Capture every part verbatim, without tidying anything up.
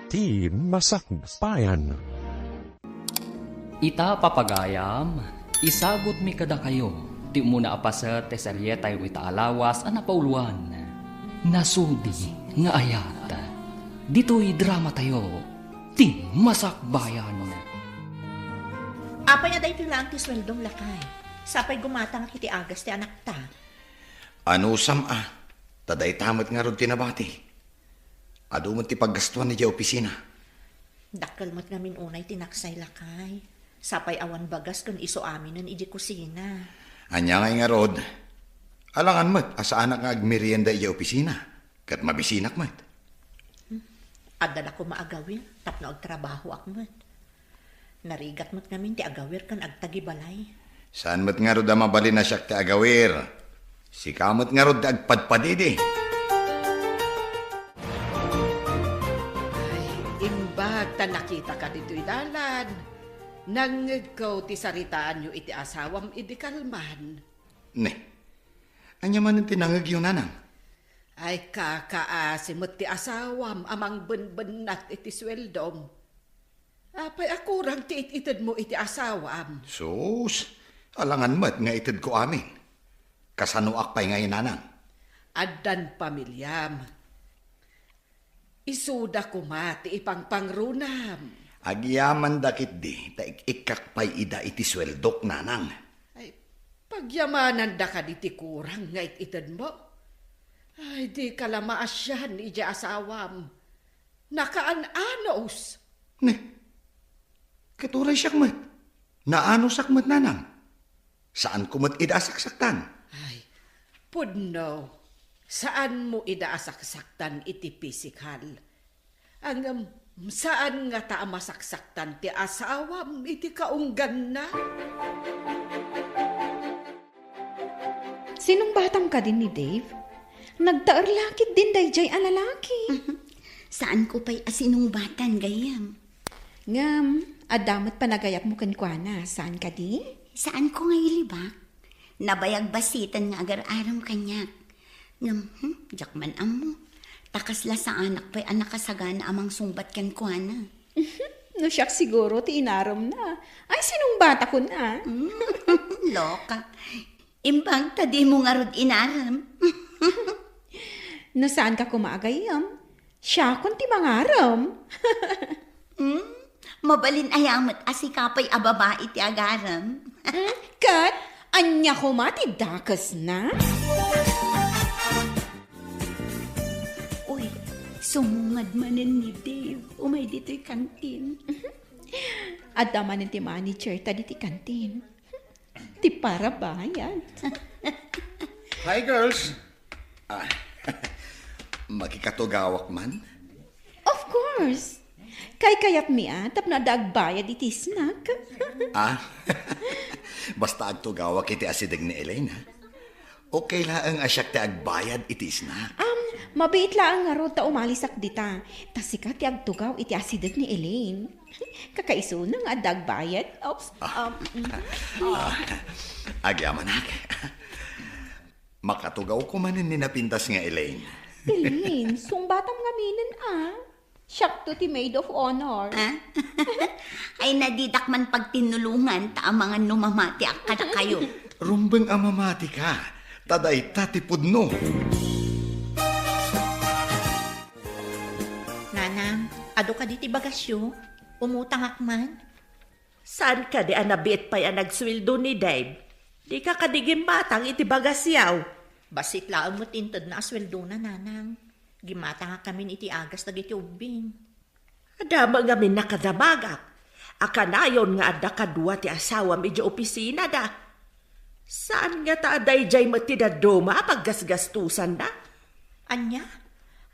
Ti Masakbayan. Ita, papagayam, isagutmi kadakayo ti umuna a paset ti serietayo ita a lawas a napauloan, Nasudi nga Ayat. Ditoy dramatayo, Ti Masakbayan. Apay a daytoy laeng ti sueldom, lakay? Sapay gumatangak iti agas ti anakta. Anusam a, ta dayta met ngarud ti nabati. Adu met ti paggastuan idiay opisina. Dakkel met ngamin unay ti naksay, lakay. Sapay awan bagas ken isu aminen idiay kusina. Ania ngay ngarud? Alangan met a saanak nga agmerienda idiay opisina, ket mabisinak met. Hmm. Adda la koma agawir tapno agtrabahoak met. Narigat met ngamin ti agawir ken agtagibalay. Saan met ngarud a mabalin a siak ti agawir? Sika met ngarud ti agpadpadidi. Ay, imbag ta nakitaka ditoy dalan, nangngegko ti saritaanyo iti asawam idi kalman. Ne, ania manen ti nangngegyo, nanang? Ay, kakaasi met ti asawam a mangbenbennat iti sueldom. Apay a kurang ti it-itedmo iti asawam? Sus, alangan met nga itedko amin. Kasanoak pay ngay, nanang? Addan pamiliam. Isuda koma ti ipangpangrunam. Agyamanda ketdi ta ik-ikkak pay ida iti sueldok, nanang. Ay, pagyamananda kadi ti kurang nga it-itedmo? Ay, dika la maasian idiay asawam. Nakaan-anos. Ne, ket uray siak met, naanusak met, nanang. Saanko met ida a saksaktan. Ay, pudno, saanmo ida a saksaktan iti pisikal. Ngem, saan ngata a masaksaktan ti asawam iti kaungganna? Sinungbatam kadi ni Dave? Nagtaer la ketdin daydiay a lalaki. Saanko pay a sinungbatan, gayyem. Ngem, adda met panagayatmo kenkuana, saan kadi? Saanko nga ilibak. Nabayag basiten nga agar-arem kaniak. Ngem, hmm, diak man ammo. Ta kasla saanak pay a nakasagana a mangsungbat kenkuana. No siak siguro ti inaremna. Ay, sinungbatakon a. Hmm, loka. Imbag ta dimo ngarud inarem. No saanka koma a gayyem, siakon ti mangarem. Hmm? Mabalin aya met a sika pay a babai ti agarem? Hmm? Ket ania koma ti dakesna? Uy, sumungad manen ni Dave. Umay ditoy kantin. Adda manen ti manager ta ditoy kantin. Ti parabayad. Hi, girls. Ah, makikatugawak man? Of course. Kaykayatmi a tapno adda agbayad iti snack. Ah, basta agtugawak iti asideg ni Elaine, ha? Okay laeng a siak ti agbayad iti snack. Um, mabiit laeng ngarud ta umalisak dita. Ta sika ti agtugaw iti asideg ni Elaine. Kakaisuna nga adda agbayad. Oops. Ah. Um, mm. Ah, agyamanak. Makatugawko manen ni napintas nga Elaine. Elaine, sungbatam ngaminen a. Siakto ti maid of honor. Ah? Ay, nadidak man pagtinnulongan ta amangan no mamatiak kadakayo. Rumbeng a mamatika, ta dayta ti pudno. Nanang, adu kadi ti bagasyo? Umutangak man? Saan kadi a nabiit pay a nagsueldo ni Dave? Dika kadi gimmatang iti bagasyo? Bassit laeng met intedna a sueldona, nanang. Gimmatangak ngamin iti agas dagiti ubbing. Adda met ngamin nakadamagak a kanayon nga adda kadua ti asawam idiay opisinada. Saan ngata a daydiay met ti dadduma a paggasgastosanna? Ania?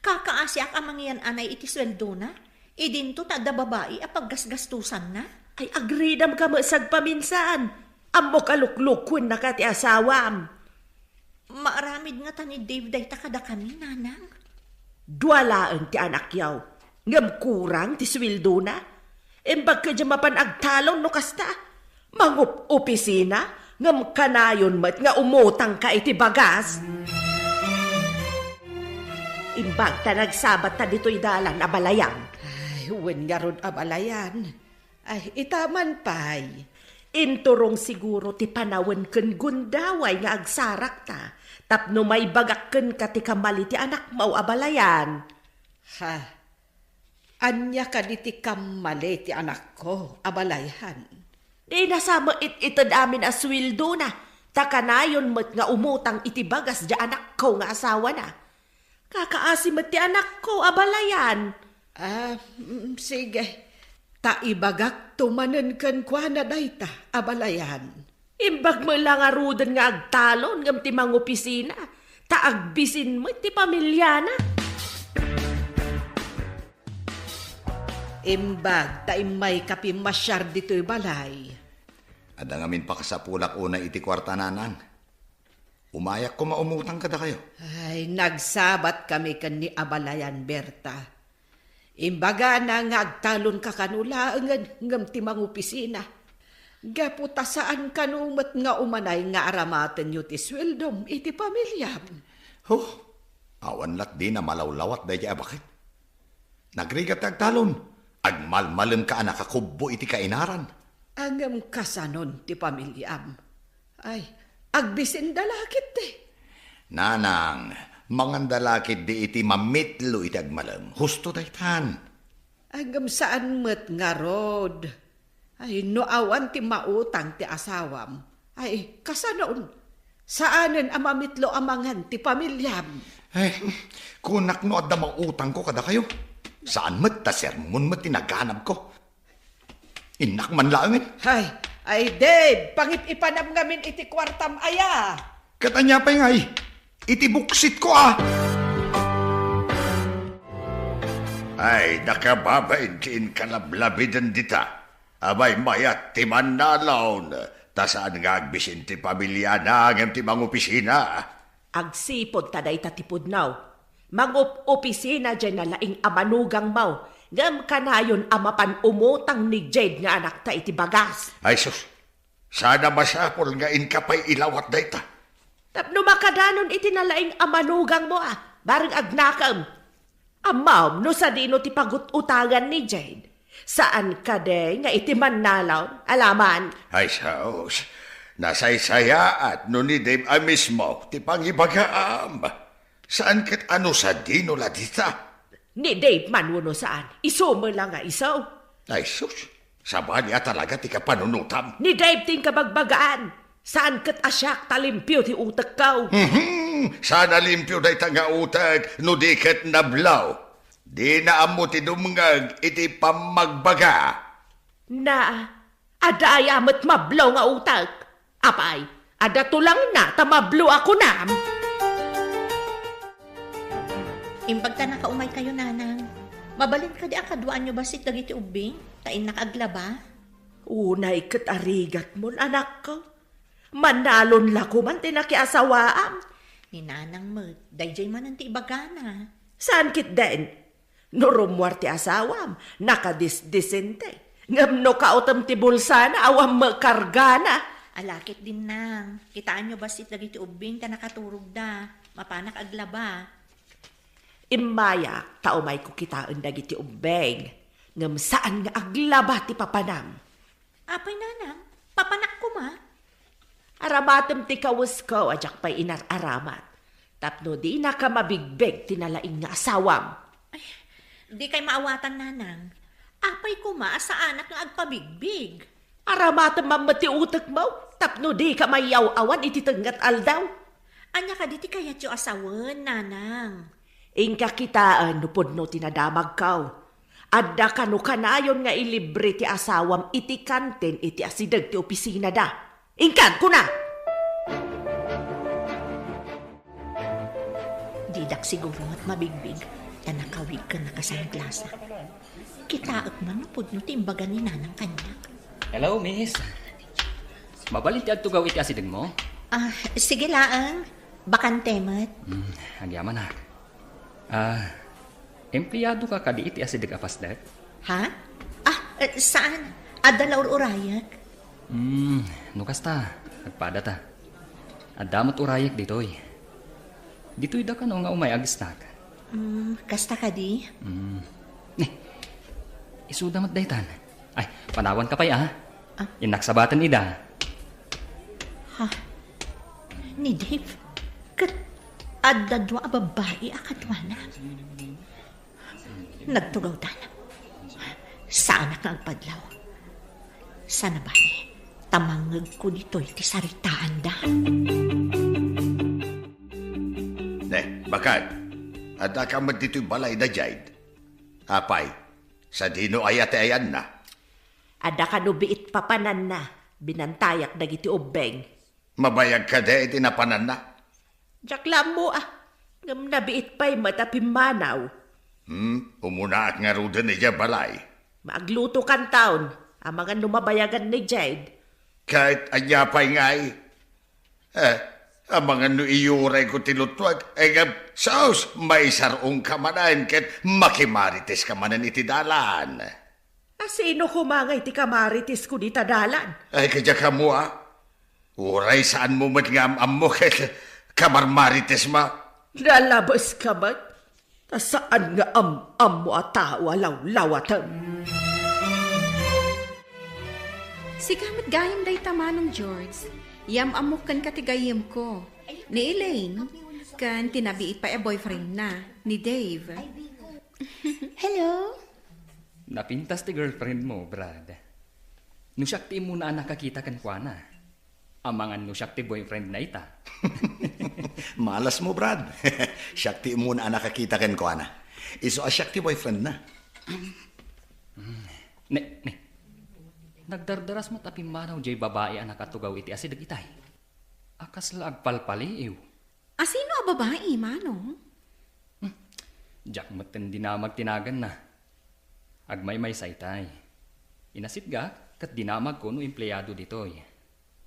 Kakaasiak a mangiyan-anay iti sueldona? Idinto ta adda babai a paggasgastosanna? Ay, agridamka met sagpaminsan. Ammok a luklukuennaka ti asawam. Maaramid ngata ni Dave dayta kadakami, nanang? Dua laeng ti anakyaw, ngem kurang ti sueldona. Imbag kadi a mapan agtalon no kasta. Mangup-opisina, ngem kanayon met nga umutangka iti bagas. Imbag ta nagsabatta ditoy dalan a balayag. Ay, Wen ngarud, abalayan. Ay, ita man pay. Inturong siguro ti panawen ken gundaway nga agsarakta tapno maibagak kenka ti kammali ti anakmo, abalayan. Ha? Ania kadi ti kammali ti anakko, abalayan? Dina sa maited amin a suweldona, ta kanayon met nga umutang iti bagas diay anakko nga asawana. Kakaasi met ti anakko, abalayan. Ah, mm, sige. Ta ibagakto manen kenkuana dayta, abalayan. Imbag met la ngaruden nga agtalon ngem ti mangopisina, ta agbisin met ti pamiliana. Imbag ta immayka pimmasiar ditoy balay. Adda ngamin pakasapulak unay iti kuarta, nanang. Umayak koma umutang kadakayo. Ay, nagsabat kami ken ni abalayan, Berta. Imbagana nga agtalonka kano laengen ngem ti mangopisina. Gapu ta saan kano met nga umanay nga aramatenyo ti sueldom iti pamiliam. Huh, awan lat dina malawlawat daydiay a baket. Nagrigat ti agtalon, agmalmalemka a nakakubbo iti kainaran. Ngem kasanon ti pamiliam? Ay, agbisinda la ketdi. Nanang, manganda la ketdi iti mamitlo iti agmalem. Husto daytan. Ngem saan met ngarud. Ay, no awan ti mautang ti asawam, ay, kasanon? Saanen a mamitlo a mangan ti pamiliam. Ay, kunak no adda mautangko kadakayo. Saan met ta sermon met ti naganabko. Innak man laengen. Ay, ay, Dave, pangip-ipanam ngamin iti kuartam aya. Ket ania pay ngay? Iti buksitko, a! Ay, nakababain ti inkalablabiden dita. Abay, mayat ti mannalaon, ta saan nga agbisin ti pamiliana ngem ti mangopisina. Agsipud ta dayta ti pudno. Mangup-opisina diay nalaing a manugangmo, ngem kanayon a mapan umutang ni Jade nga anakta iti bagas. Ay sus, saan a masapul nga inka pay ilawat dayta. Tapno makadanon iti nalaing a manugangmo a, bareng agnakem. Ammom no sadino ti pagut-utangan ni Jade? Saan kadi nga iti mannalaw, alaman? Ay, sus, nasaysayaat no ni Dave a mismo ti pangibagaam. Saan ket a no sadino la dita? Ni Dave man wenno saan, isu met la nga isu. Ay, sus, sabali a talaga ti kapanunotam. Ni Dave ti inkabagbagaan. Saan ket a siak ta limpio ti utekko. Mhm. Saan a limpio dayta nga utek no di ket nablo. Dina ammo ti dumngeg iti pammagbaga. Na, adda aya met mablo nga utek? Apay, adda tulangna ta mablo a kunam? Imbag ta nakaumaykayo, nanang. Mabalin kadi a kaduaanyo bassit dagiti ubbing, ta innak aglaba? Unay ket a rigatmon, anakko. Mannalon la koman ti nakiasawaam. Ni nanang met, daydiay manen ti ibagana. Saan ketdin? No rummuar ti asawam, nakadisdisente. Ngem no kaotem ti bulsana, awan met kargana. Ala ketdin, nang. Kitaenyo bassit dagiti ubbing ta nakaturogda. Mapanak aglaba. Immayak ta umayko kitaen dagiti ubbing. Ngem saan nga aglaba ti papanam. Apay, nanang, papanak koma? Aramatem ti kawesko a diak pay inar-aramat. Tapno dinaka mabigbig ti nalaing nga asawam. Ay, dikay maawatan, nanang. Apay koma a saanak nga agpabigbig? Aramatem man met ti utekmo, tapno dika mayaw-awan iti tengnga ti aldaw. Ania kadi ti kayatyo a sawen, nanang? Inka kitaen no pudno ti nadamagko. Adda kano kanayon nga ilibre ti asawam iti kantin iti asideg ti opisinada. Inkan, kuna! Didak siguro met mabigbig, ta nakawig ken nakasangglasa. Kitaek man no pudno ti imbaga ni nanang kaniak. Hello, miss. Mabalin ti agtugaw iti asidegmo? Ah, sige laeng. Bakante met. Hmm, agyamanak. Ah, empleado ka kadi iti asideg a pasdek? Ha? Ah, eh, saan? Adda la ur-urayek. Hmm, no kasta, agpada ta. Adda met urayek ditoy. Ditoy da kano nga umay agisnak. Hmm, kasta kadi? Hmm. Eh, Isuda met daytan. Ay, panawanka pay, a. Ah? Innak sabaten ida. Ha? Ni Dave? Ket adda dua a babbai a kaduana? Nagtugawdan. Saanak nga agpadlaw. Sana bale, ta mangngegko ditoy ti saritaanda. Ne, bakad, addaka met ditoy balay da Jade? Apay, sadino aya ti ayanna? Adda kano biit papananna, binantayak dagiti ubbeng. Mabayag kadi iti napananna? Diak la ammo, a. Ngem nabiit pay met a pimmanaw. Hmm, umunaak ngaruden idiay balay. Maaglutokanton, amangan no mabayagan ni Jade. Ket ania pay ngay? Eh, amangan no iyurayko ti luttuak, eh, ngem, sus, maisar-ongka manen ket makimariteska manen iti dalan. A, sino koma ngay ti kamaritesko dita dalan? Ay, kadiak ammo, a. Uray saanmo met nga am-ammo ket kamarmaritesma. Nalabeska met, ta saan nga am-ammo a tao a lawlawatem. Sika met gayam dayta, Manong George. Yam-ammok kenka ti gayyemko. Ni Elaine, ken ti nabiit pay a boyfriendna, ni Dave. Hello? Napintas ti girlfriend mo, Brad. No siak ti immuna a nakakita kenkuana, amangan no siak ti boyfriend na ita. Malas mo, Brad. Siak ti immuna a nakakita kenkuana. Isu a siak ti boyfriend na. Ne, ne. Nagdardaras met a pimmanaw jay babai a nakatugaw iti asideg itay. A kasla agpalpaliiw. A sino a babai, Manong? Hmm. Diak metten dinamag ti naganna. Agmaymaysa itay. Inasitgak ket dinamagko no empleado ditoy.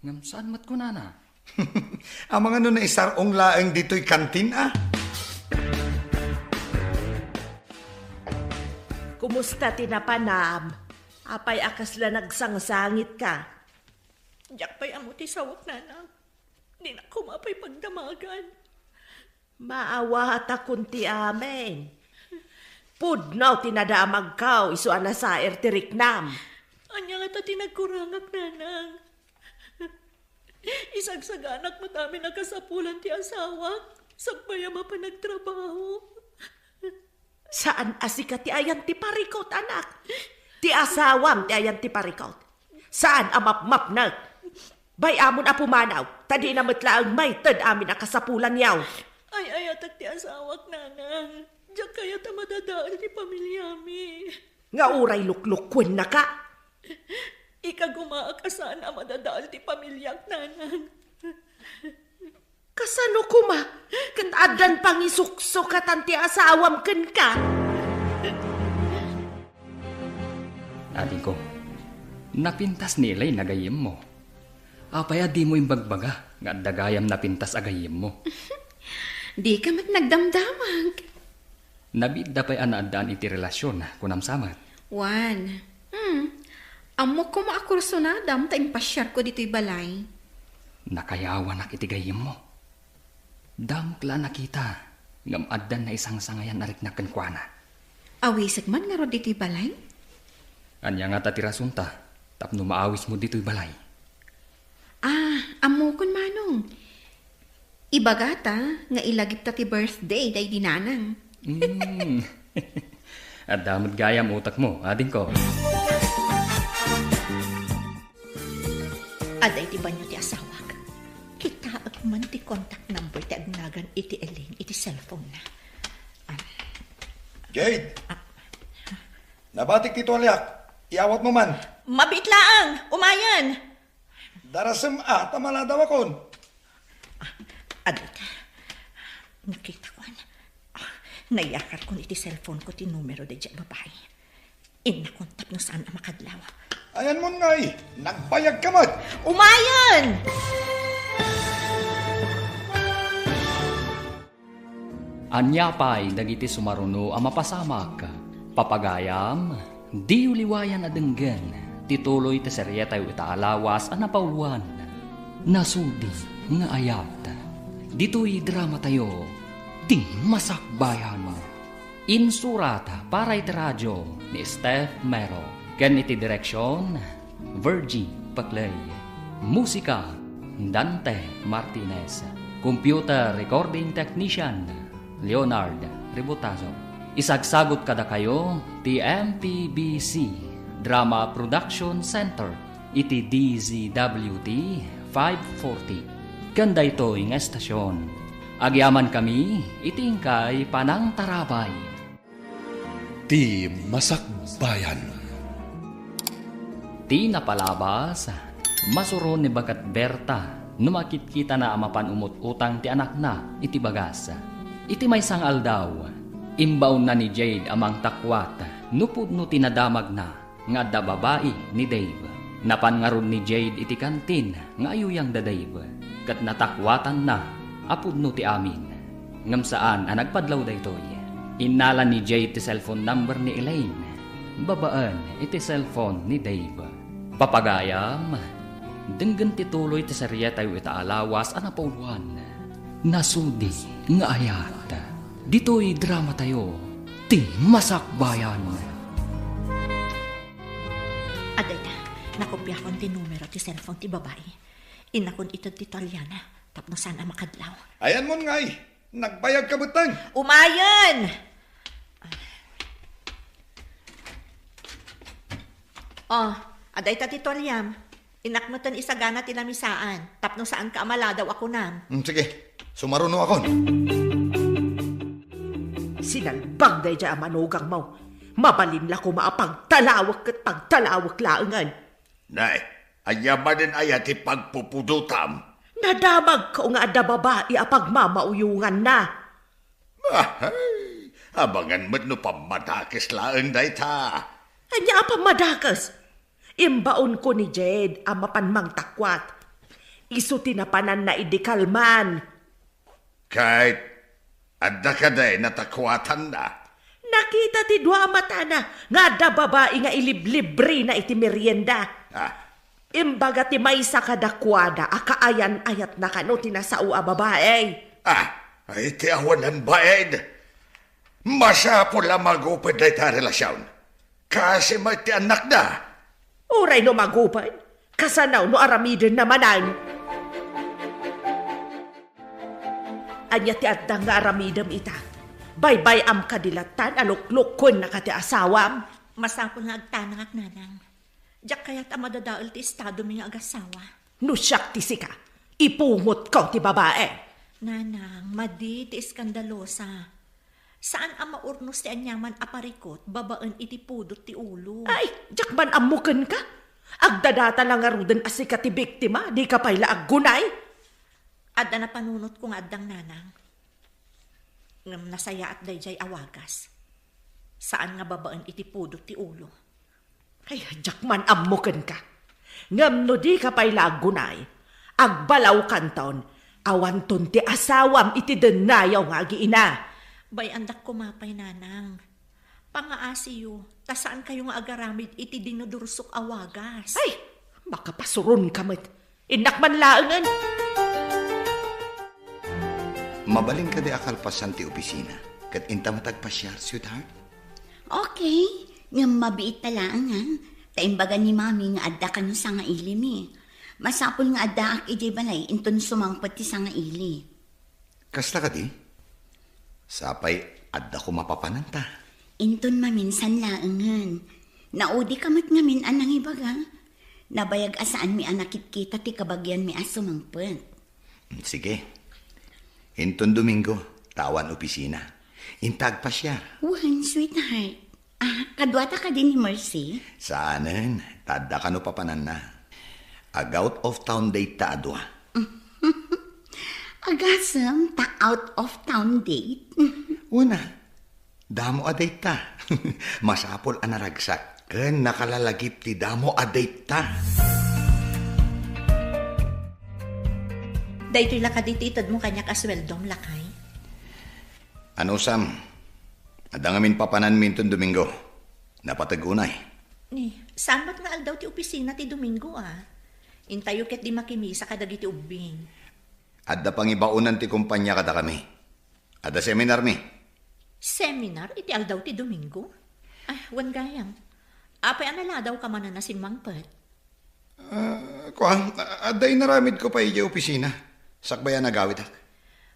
Ngem saan met kunana? Amangan no naisar-ong laeng ditoy kantin, a? Kumusta ti napanam? Apay a kasla nagsangsangitka? Diak pay ammo ti sawak, nanang. Dinak koma pay pagdamagan. Maawatakon ti amin. Pudno ti nadamagko isu a nasair ti riknam. Ania ngata ti nagkurangak, nanang? Isagsaganak met amin a kasapulan ti asawak, sakbay a mapan agtrabaho. Saan a sika ti ayan ti parikut, anak. Ti asawam ti ayan ti parikut. Saan a mapmapnek. Bay-amon a pumanaw, ta dina met laeng maited amin a kasapulanyo. Ay-ayatek ti asawak, nanang. Diak kayat a madadael ti pamiliami. Nga uray luklukuennaka. Ikagumaak a saan a madadael ti pamiliak, nanang. Kasano koma ket addan pangisuksukatan ti asawam kenka? Adingko, napintas ni Elaine a gayyemmo. Apay a dimo imbagbaga nga adda gayam napintas a gayyemmo? Dika met nagdamdamag. Nabiitda pay a naaddaan iti relasion, kunam sa met. Wen. Hmm. Ammok koma a kursunadam ta impasiarko ditoy balay. Nakayawanak iti gayyemmo. Damok la a nakita, ngem addan naisangsangayan a riknak kenkuana. Awisek man ngarud ditoy balay? Ania ngata ti rasonta tapno maawismo ditoy balay? Ah, ammokon, Manong. Ibagata nga ilagipta ti birthday daydi nanang. Mm. Adda met gayam utekmo, adingko. Adda iti banio ti asawak. Kitaek man ti contact number ti agnagan iti Elaine iti cellphone-na. Ah. Jade! Ah. Nabatik ti tualiak. Iawatmo man. Mabiit laeng. Umayen. Darasem a, ta maladawakon. Ah, adda ita. Nakitakon. Ah, nayakarkon iti cellphone-ko ti numero daydiay a babai. Innakon tapno saan a makadlaw. Ayanmon ngay, nagbayagka met. Umayen! Ania pay dagiti sumaruno a mapasamak? Papagayam, diyo liwayan a denggen ti tuloy ti serietayo ita a lawas a napauluan, Nasudi nga Ayat. Ditoy dramatayo, Ti Masakbayan. Insurat para iti radio ni Steph Mero. Ken iti direksion, Virgie Paclay. Musika, Dante Martinez. Computer recording technician, Leonard Ributazo. Isagsagut kadakayo ti M P B C Drama Production Center iti D Z W T five forty. Ken daytoy nga estasion, agyamankami iti inkay panangtarabay. Ti Masakbayan. Ti napalabas, masuron ni Baket Berta no makitkitana a mapan umut-utang ti anakna iti bagas. Iti maysa nga aldaw, imbaonna ni Jade a mangtakuat no pudno ti nadamagna nga adda babai ni Dave. Napan ngarud ni Jade iti kantin nga ayuyang da Dave, ket natakuatanna a pudno ti amin. Ngem saan a nagpadlaw daytoy. Innala ni Jade ti cellphone number ni Elaine, babaen iti cellphone ni Dave. Papagayam, denggen ti tuloy ti serietayo ita a lawas a napauluan. Nasudi nga ayat. Ditoy dramatayo, Ti Masakbayan. Adayta, nakopiakon ti numero ti cellphone ti babai. Innakon ited ti tualiana tapno saan a makadlaw. Ayanmon ngay, nagbayag ka metten. Umayen! Oh, adayta ti tualiam. Innak metten isagana ti lamisaan, tapno saanka a maladaw a kunam. Mm, sige, sumarunokon. Sinalbag daydiay a manugangmo. Mabalin la koma a pagtalawek ket pagtalawek laengen. Nay, ania manen aya ti pagpupudotam? Nadamagko nga adda babai a pagmamauyonganna. Ahay, abangan met no pammadakes laeng dayta. Ania a pammadakes? Imbaonko ni Jade a mapan mangtakuat. Isu ti napananna idi kalman. Ket adda kadi natakuatanna? Nakita ti dua a matana nga adda babai nga iliblibrina iti merienda. Ah. Imbaga ti maysa kadakuada a kaayan-ayatna kano ti nasao a babai. Ah, ay ti awanan bain. Masapul a maguped dayta a relasion. Kasi met ti annakda. Uray no maguped, kasano no aramidenna manen? Ania ti adda nga aramidem ita? Baybay-am kadi lattan a luklukkuennaka ti asawam? Masapul nga agtanangak, nanang. Diak kayat a madadael ti estadomi nga agasawa. No siak ti sika, ipungotko ti babae. Nanang, madi ti eskandalosa. Saan a maurnos ti aniaman a parikut babaen iti pudot ti ulo. Ay, diak man ammo kenka. Agdadata la ngaruden a sika ti biktima, dika pay la aggunay. Adda napanunotko nga addang, nanang. Ngem nasayaat daydiay a wagas. Saan nga babaen iti pudot ti ulo. Ay, diak man ammo kenka. Ngem no dika pay la aggunay, agbalawkanton, awanton ti asawam iti dennayaw nga agiina. Bay-andak koma pay, nanang. Pangaasiyo, ta saankayo nga agaramid iti dinudursok a wagas. Ay, makapasuronka met. Innak man laengen. Mabalin kadi a kalpasan ti opisina, ket inta met agpasiar, sweetheart? Okay, ngem mabiit ta laengen, ta imbaga ni Mami nga adda kano sangailimi. Masapul nga addaak idiay balay inton sumangpet ti sangaili. Kasta kadi? Sapay adda koma papananta. Inton maminsan laengen. Naudika met ngamin a nangibaga. Nabayag a saanmi a nakitkita ti kabagianmi a sumangpet. Sige. Inton Domingo, ta awan opisina. Inta agpasiar. Wen, sweetheart. Ah, kaduata kadi ni Mercy? Saanen, ta adda kano papananna. Ag-out of town date ta a dua. Agasem ta out of town date? Una, damo a date ta. Masapul a naragsak ken nakalalagip ti damo a date ta. Daytoy la kadi ti itedmo kaniak a sueldom, lakay? Anusam, adda ngamin papananmi inton Domingo. Napateg unay. Ni, saan met nga aldaw ti opisina ti Domingo, a? Intayo ketdi makimisa kadagiti ubbing. Adda pangibaonan ti kompania kadakami. Adda seminarmi. Seminar iti aldaw ti Domingo? Ah, wen gayam. Apay a naladawka manen a simmangpet? Ah, kua, adda inaramidko pay idiay opisina. Sakbay a nagawidak.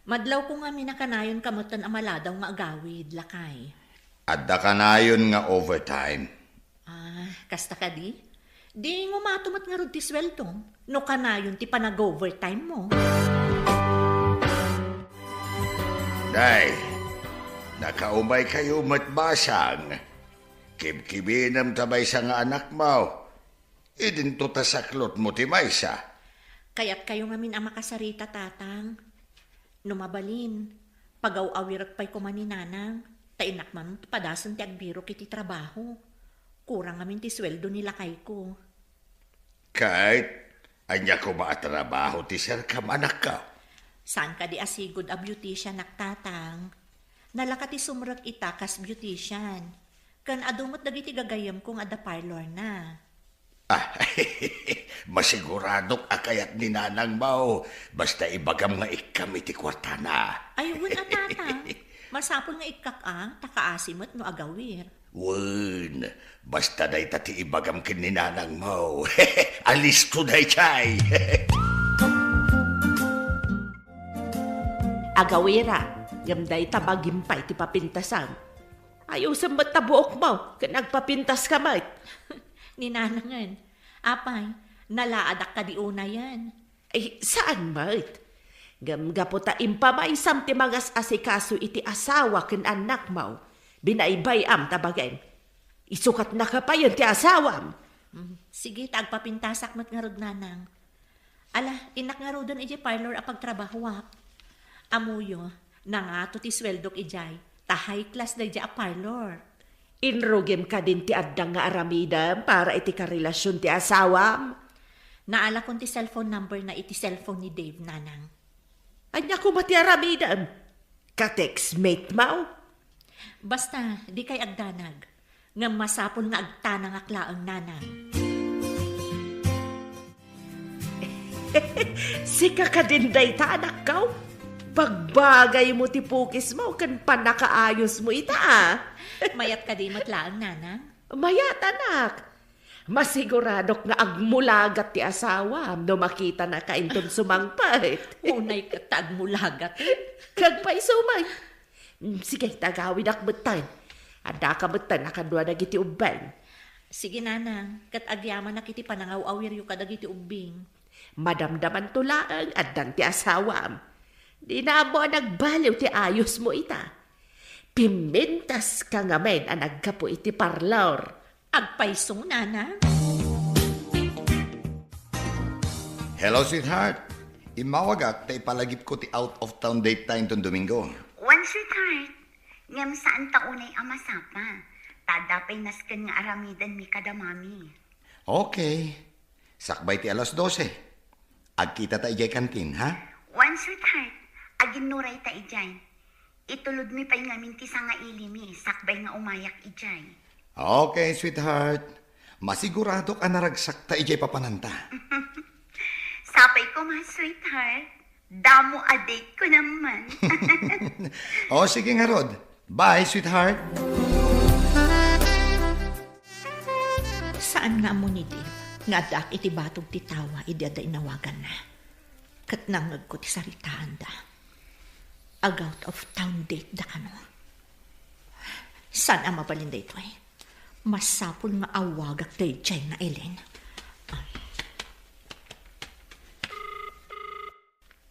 Madlawko ngamin a kanayonka metten a maladaw nga agawid, lakay. Adda kanayon nga overtime. Ah, kasta kadi? Di ngumato met ngarud ti sueldom no kanayon ti panag-overtime mo. Day, nakaumaykayo met basang. Kibkibinem ta maysa nga anakmo. Idinto ta saklotmo ti maysa. Kayatkayo ngamin a makasarita, Tatang. No mabalin, pagaw-awirek pay koma ni Nanang, ta innak man padasen ti agbirok iti trabaho. Kurang ngamin ti sueldo ni lakayko. Ket ania koma a trabaho ti serkam, anakko? Saan kadi a sigud a beautician-ak, Tatang? Nalaka ti sumrek ita kas beautician. Ken adu met dagiti gagayyemko nga adda parlorna. Ah, masiguradok a kayat ni Nanangmo, basta ibagam nga ikkam iti kuartana. Ay, wen a, Tatang. Masapul nga ikkak a, ta kaasi met no agawir. Wen, basta dayta ti ibagam ken ni Nanangmo. Alisto daytay. Agawira, ngem dayta bagim pay ti papintasam. Ayusem met ta buokmo, ken agpapintaska met. Ni Nanangen, apay, nalaadak kadi unayen? Ay, saan met? Ngem gapu ta impamaysam ti mangas-asikaso iti asawa ken annakmo, binaybay-am ta bagim. Isukatnaka payen ti asawam. Mm, sige, ta agpapintasak met ngarud, Nanang. Ala, innak ngaruden idiay parlor a pagtrabahoak. Ammoyo, nangato ti sueldok idiay, ta high class daydiay a parlor. Inrugim kadin ti adda nga aramidem para iti karelasion ti asawam? Naalakon ti cellphone number na iti cellphone ni Dave, Nanang. Ania koma ti aramidem? Ka-textmate mo? Basta, dikay agdanag. Ngem masapul nga agtanangak laeng, Nanang. Sika kadin dayta, anakko? Pagbagaymo ti pukismo ken pannakaayosmo ita, a? Mayat kadi met laeng, Nanang? Mayat, anak. Masiguradok nga agmulagat ti asawam no makitanaka inton sumangpet. Unay ket ta agmulagat. Kagpayso met. Mm, sige, ta agawidak metten. Addaka metten a kadua dagiti ubbing. Sige, Nanang, ket agyamanak iti panangaw-awiryo kadagiti ubbing. Madamdamanto laeng addan ti asawam. Dina ammo a nagbaliw ti ayosmo ita. Pimmintaska ngamin a naggapu iti parlor. Agpayso, Nanang. Hello, sweetheart. Immawagak ta ipalagipko ti out of town date ta inton Domingo. Wen, sweetheart. Ngem saan ta unay a masapa. Ta adda pay nasken nga aramidenmi kada mami. Okay. Sakbay ti alas dose. Agkita ta idiay kantin, ha? Wen, sweetheart. Aginnuray ta idiay. Itulodmi pay ngamin ti sangailimi sakbay nga umayak idiay. Okay, sweetheart. Masiguradok a naragsak ta idiay papananta. Sapay koma, sweetheart. Damo a date ko naman. O, sige ngarud. Bye, sweetheart. Saan nga ammo ni Dave nga addaak iti batog ti tawa idi adda inawaganna? Ket nangngegko ti saritaanda. Ag-out of town date da kano? Saan a mabalin daytoy? Masapul nga awagak daydiay nga Ellen.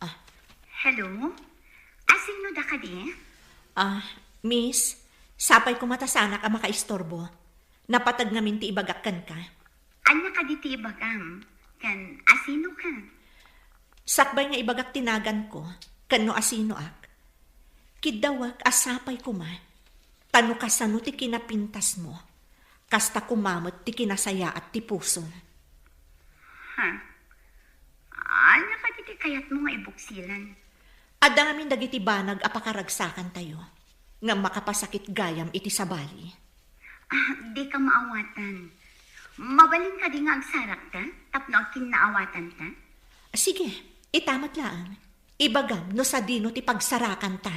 Ah. Hello? Asino da kadi? Ah, miss, sapay koma ta saanak a makaistorbo. Napateg ngamin ti ibagak kenka. Ania kadi ti ibagam? Ken asino ka? Sakbay nga ibagak ti naganko, ken no asinoak, kiddawek a sapay koma, ta no kasano ti kinapintasmo, kasta koma met ti kinasayaat ti pusom. Ha? Ania kadi ti kayatmo nga ibuksilan? Adda ngamin dagiti banag a pakaragsakantayo, ngem makapasakit gayam iti sabali. Ah, dika maawatan. Mabalin kadi nga agsarakta tapno agkinnaawatanta? Sige, ita met laeng. Ibagam no sadino ti pagsarakanta.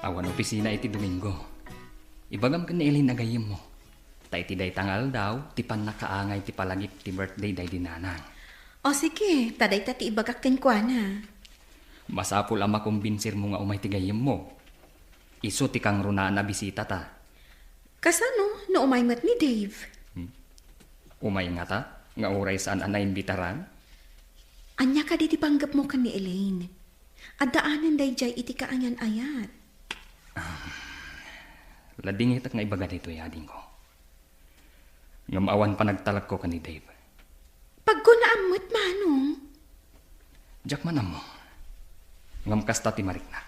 Awan opisina iti Domingo. Ibagam ken ni Elaine a gayyemmo. Ta iti dayta nga aldaw, ti pannakaangay ti palagip ti birthday daydi nanang. O sige, ta dayta ti ibagak kenkuana. Masapul a makombinsirmo nga umay ti gayyemmo. Isu ti kangrunaan a bisitata. Kasano no umay met ni Dave? Hmm? Umay ngata, nga uray saan a naimbitaran? Ania kadi ti panggepmo ken ni Elaine? Addaanen daydiay iti kaayan-ayat. Ladingitek nga ibaga daytoy, adingko. Ngem awan panagtalekko ken ni Dave. Pagkunaam met, Manong. Diak man ammo. Ngem kasta ti mariknak.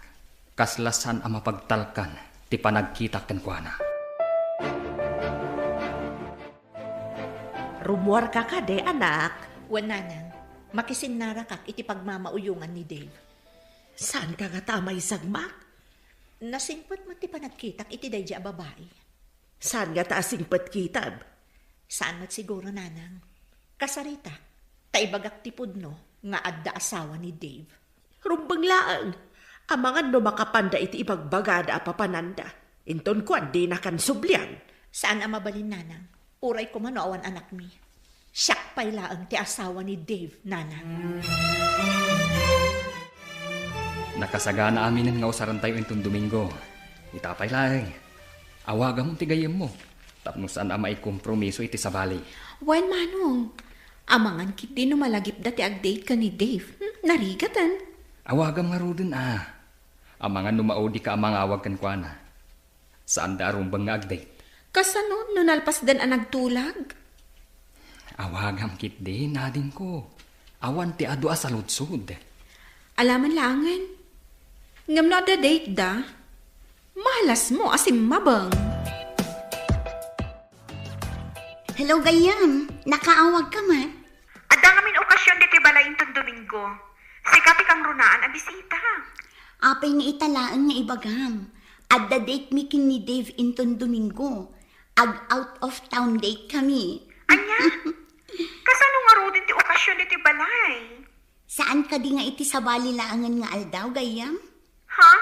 Kasla saan a mapagtalkan ti panagkitak kenkuana. Rummuarka kadi, anak? Wen, nanang. Makisinnarakak iti pagmamauyongan ni Dave. Saanka ngata a maisagmak? Nasingpet met ti panagkitak iti daydi a babai. Saan ngata a singpet kitam? Saan met siguro, nanang. Kasaritak, ta ibagak ti pudno nga adda asawa ni Dave. Rumbeng laeng, amangan no makapanda iti ibagbagada a papananda. Inton kuan, dinakan sublian. Saan a mabalin, nanang. Uray koma no awan anakmi. Siak pay laeng ti asawa ni Dave, nanang. Nakasagana aminen nga usarentayo inton Domingo. Ita pay laeng. Awagam ti gayyemmo. Tapno saan a maikompromiso iti sabali. Wen, Manong. Amangan ketdi no malagipda ti agdate ken ni Dave. Hmm, narigaten. Awagam ngaruden a. Amangan no maudika a mangawag kenkuana. Saanda a rumbeng nga agdate. Kasano no nalpasdan a nagtulag? Awagam ketdi, adingko. Awan ti adu a saludsod. Alaman laengen. Ngem no adda date da, malasmo a simmabeng. Hello, gayyem. Nakaawagka met? Adda ngamin okasion ditoy balay inton Domingo. Sika ti kangrunaan a bisita. Apay nga ita laeng nga ibagam? Adda date mi ken ni Dave inton Domingo. Ag-out of town date kami. Ania? Kasano ngaruden ti okasion ditoy balay? Saan kadi nga iti sabali laengen nga aldaw, gayyem? Ha?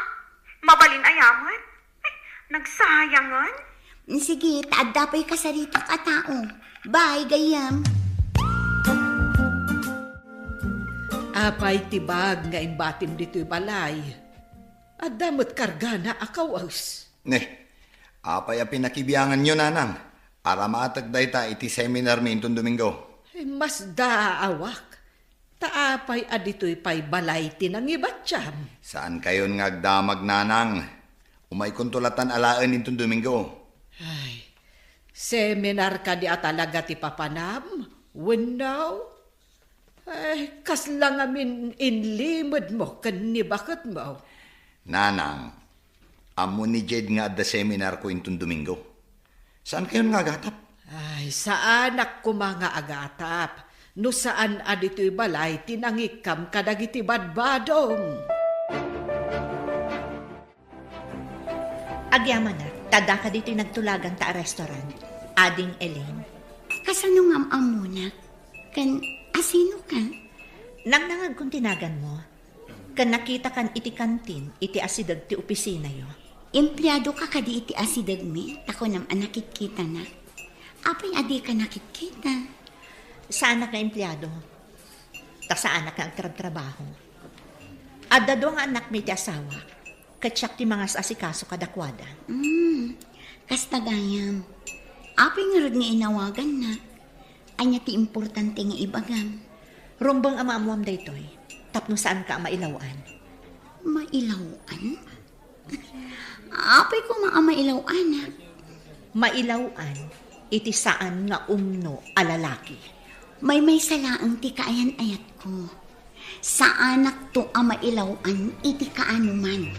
Mabalin aya met? Ay, nagsayangan? Sige, ta adda pay kasaritak a tao. Bye, gayyem. Apay ti bag nga imbatim ditoy balay? Adda met kargana a kawes. Ne, apay a pinakibianganyo, nanang? Aramatek dayta iti seminar mi inton Domingo. Ay, masdaawak. Ta apay a ditoy pay balay ti nangibatiam? Saankayon nga agdamag, nanang. Umaykonto latan alaen inton Domingo. Ay, seminar kadi a talaga ti papanam? Wenno? Ay, kasla ngamin inlimedmo ken ni baketmo? Nanang, ammo ni Jed nga adda seminarko inton Domingo. Saankayon nga agatap? Ay, saanak koma nga agatap. No saan a ditoy balay ti nangikkam kadagiti badbadom. Agyamanak, ta addaka ditoy nagtulaganta a restaurant, Ading Elaine. Kasano nga am-ammonak? Ken asinoka? Nangnangagkon ti naganmo. Ken nakitakan iti kantin iti asideg ti opisinayo. Empleadoka kadi iti asidegmi, ta kunam a nakitkitanak. Apay a dika nakitkita? Saanak nga empleado. Ta saanak nga agtrabtrabaho. Adda dua nga annakmi iti asawak, ket siak ti mangas-asikaso kadakuada. Hmm, kasta gayam. Apay ngarud nga inawagannak? Ania ti importante nga ibagam? Rumbeng a maammoam daytoy, tapno saanka a mailaw-an. Mailaw-an? Apay koma a mailaw-anak? Mailaw-an iti saan nga umno a lalaki. Maymaysa laeng ti kaayan-ayatko. Saanakto a mailaw-an iti kaanoman.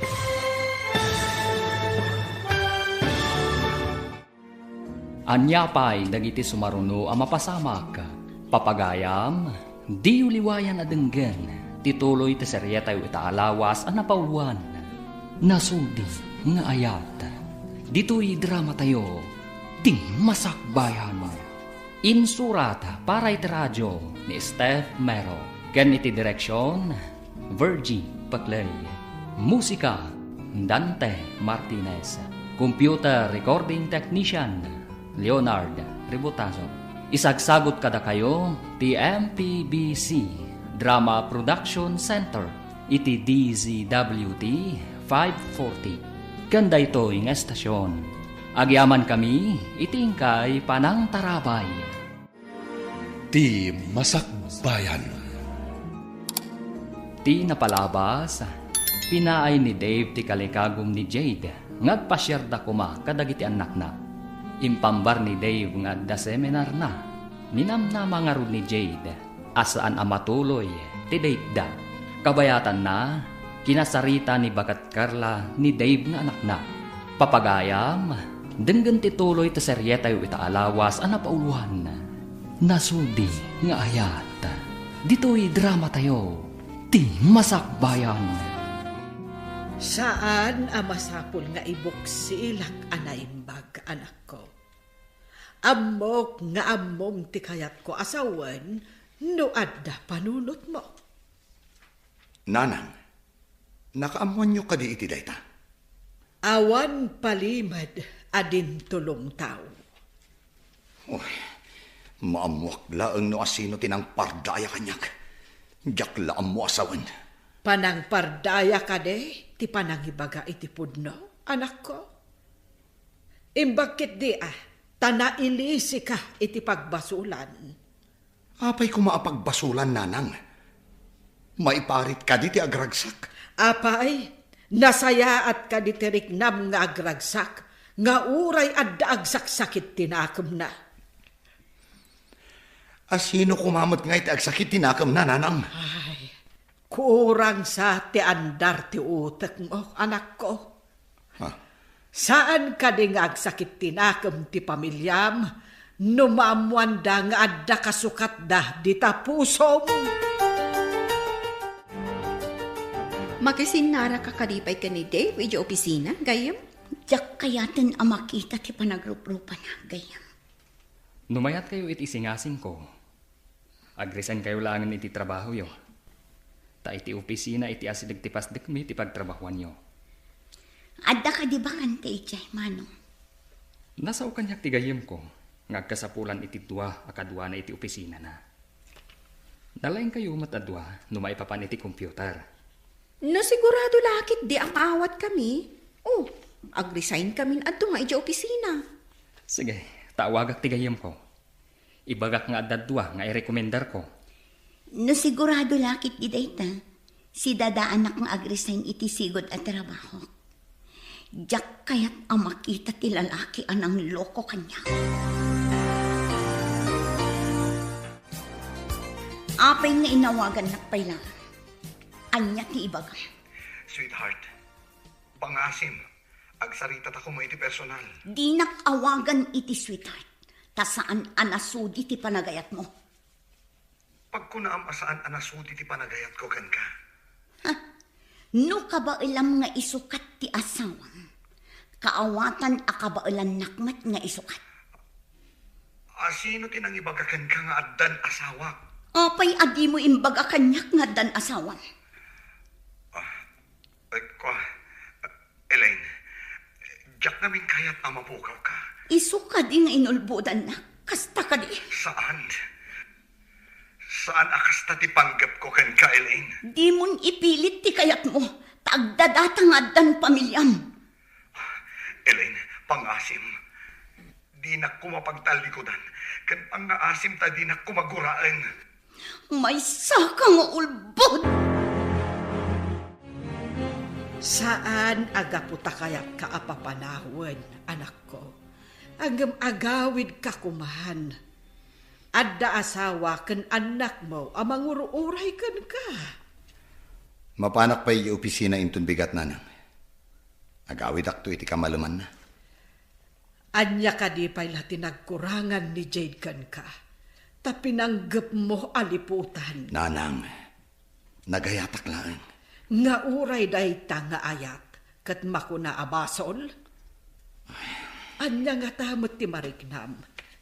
Ania pay dagiti sumaruno a mapasamak? Papagayam, diyo liwayan a denggen ti tuloy ti serietayo ita a lawas a napauluan, Nasudi nga Ayat. Ditoy dramatayo, Ti Masakbayan. Insurat para iti radio ni Steph Mero ken iti direksion, Virgie Paclay. Musika, Dante Martinez. Computer Recording Technician, Leonard Ributazo. Isagsagut kadakayo ti M P B C Drama Production Center iti D Z W T five forty. Ken daytoy nga estasion, agyamankami iti inkay panangtarabay. Ti Masakbayan. Ti napalabas, pinaay ni Dave ti kalikagum ni Jade nga agpasiarda koma kadagiti annakna. Impambar ni Dave nga adda seminarna. Ninamnama ngarud ni Jade a saan a matuloy ti dateda. Kabayatanna, kinasarita ni Bagat Carla ni Dave nga anakna. Papagayam, denggen ti tuloy ti serietayo ita a lawas a napauloan. Nasudi nga ayat. Ditoy dramatayo, Ti Masakbayan. Saan a masapul nga ibuksilak a naimbag, anakko. Ammok nga ammom ti kayatko a sawen no adda panunotmo. Nanang, nakaammoanyo kadi iti dayta? Awan palimed a dintulongtaw. Uy, maammoak laeng no asino ti nangpardaya kaniak. Diak la ammo a sawen. Panangpardaya kadi ti panangibaga iti pudno, anakko? Imbag ketdi a, ta nailisika iti pagbasolan. Apay koma a pagbasolan, nanang? Maiparit kadi ti agragsak? Apay, nasayaat kadi ti riknam nga agragsak, nga uray adda agsaksakit ti nakemna? Asino koma met ngay ti agsakit ti nakemna, nanang? Ay, kurang sa ti andar ti utekmo, anakko. Ha? Saan kadi nga agsakit ti nakem ti pamiliam no maammoanda nga adda kasukatda dita pusom? Makisinnaraka kadi pay ken ni Dave idiay opisina, gayyem? Diak kayaten a makita ti panagruprupana, gayyem. No mayatkayo iti isingasingko, agresign kayo laengen iti trabahoyo. Ta iti opisina iti asideg ti pasdekmi ti pagtrabahoanyo. Adda kadi bakante idiay, Manong? Nasao kaniak ti gayyemko nga agkasapulan iti dua a kaduana iti opisinana. Nalaingkayo met a dua no maipapan iti computer. No sigurado la ketdi a maawatkami, o, agresign kamin a dua idiay opisina. Sige, ta awagak ti gayyemko. Ibagak nga adda dua nga irekomendarko. No sigurado la ketdi dayta, sidadaanak nga agresign iti sigud a trabahok. Diak kayat a makita ti lalaki a nangloko kaniak. Apay nga inawagannak pay laeng? Ania ti ibagam? Sweetheart, pangasim, agsaritatako mo iti personal. Dinak awagan iti sweetheart, ta saan a nasudi ti panagayatmo. Pagkunaam a saan a nasudi ti panagayatko kenka. Ha? No kabaelam nga isukat ti asawam, kaawatan a kabaelannak met nga isukat. Asino ti nangibaga kenka nga addan asawak? Apay a dimo imbaga kaniak nga addan asawam? Ah, Ay, kua, Elaine, diak ngamin kayat a mapukawka. Isu kadi nga inulbodannak? Kasta kadi? Saan. Saan a kasta ti panggepko kenka, Elaine. Dimon ipilit ti kayatmo, ta agdadata nga addan pamiliam. Elaine, pangasim. Dinak koma pagtallikudan, ken pangngaasim ta dinak koma guraen. Maysaka nga ulbod! Saan a gapu ta kayatka a papanawen, anakko. Ngem agawidka koman. Adda asawa ken annakmo a mangur-uray kenka. Mapanak pay idiay opisina inton bigat, nanang. Agawidakto iti kamalemanna. Ania kadi pay la ti nagkurangan ni Jade kenka, ta pinanggepmo a liputan? Nanang, nagayatak laeng. Nga uray dayta nga ayat, ket makuna a basol? Ania ngata met ti mariknam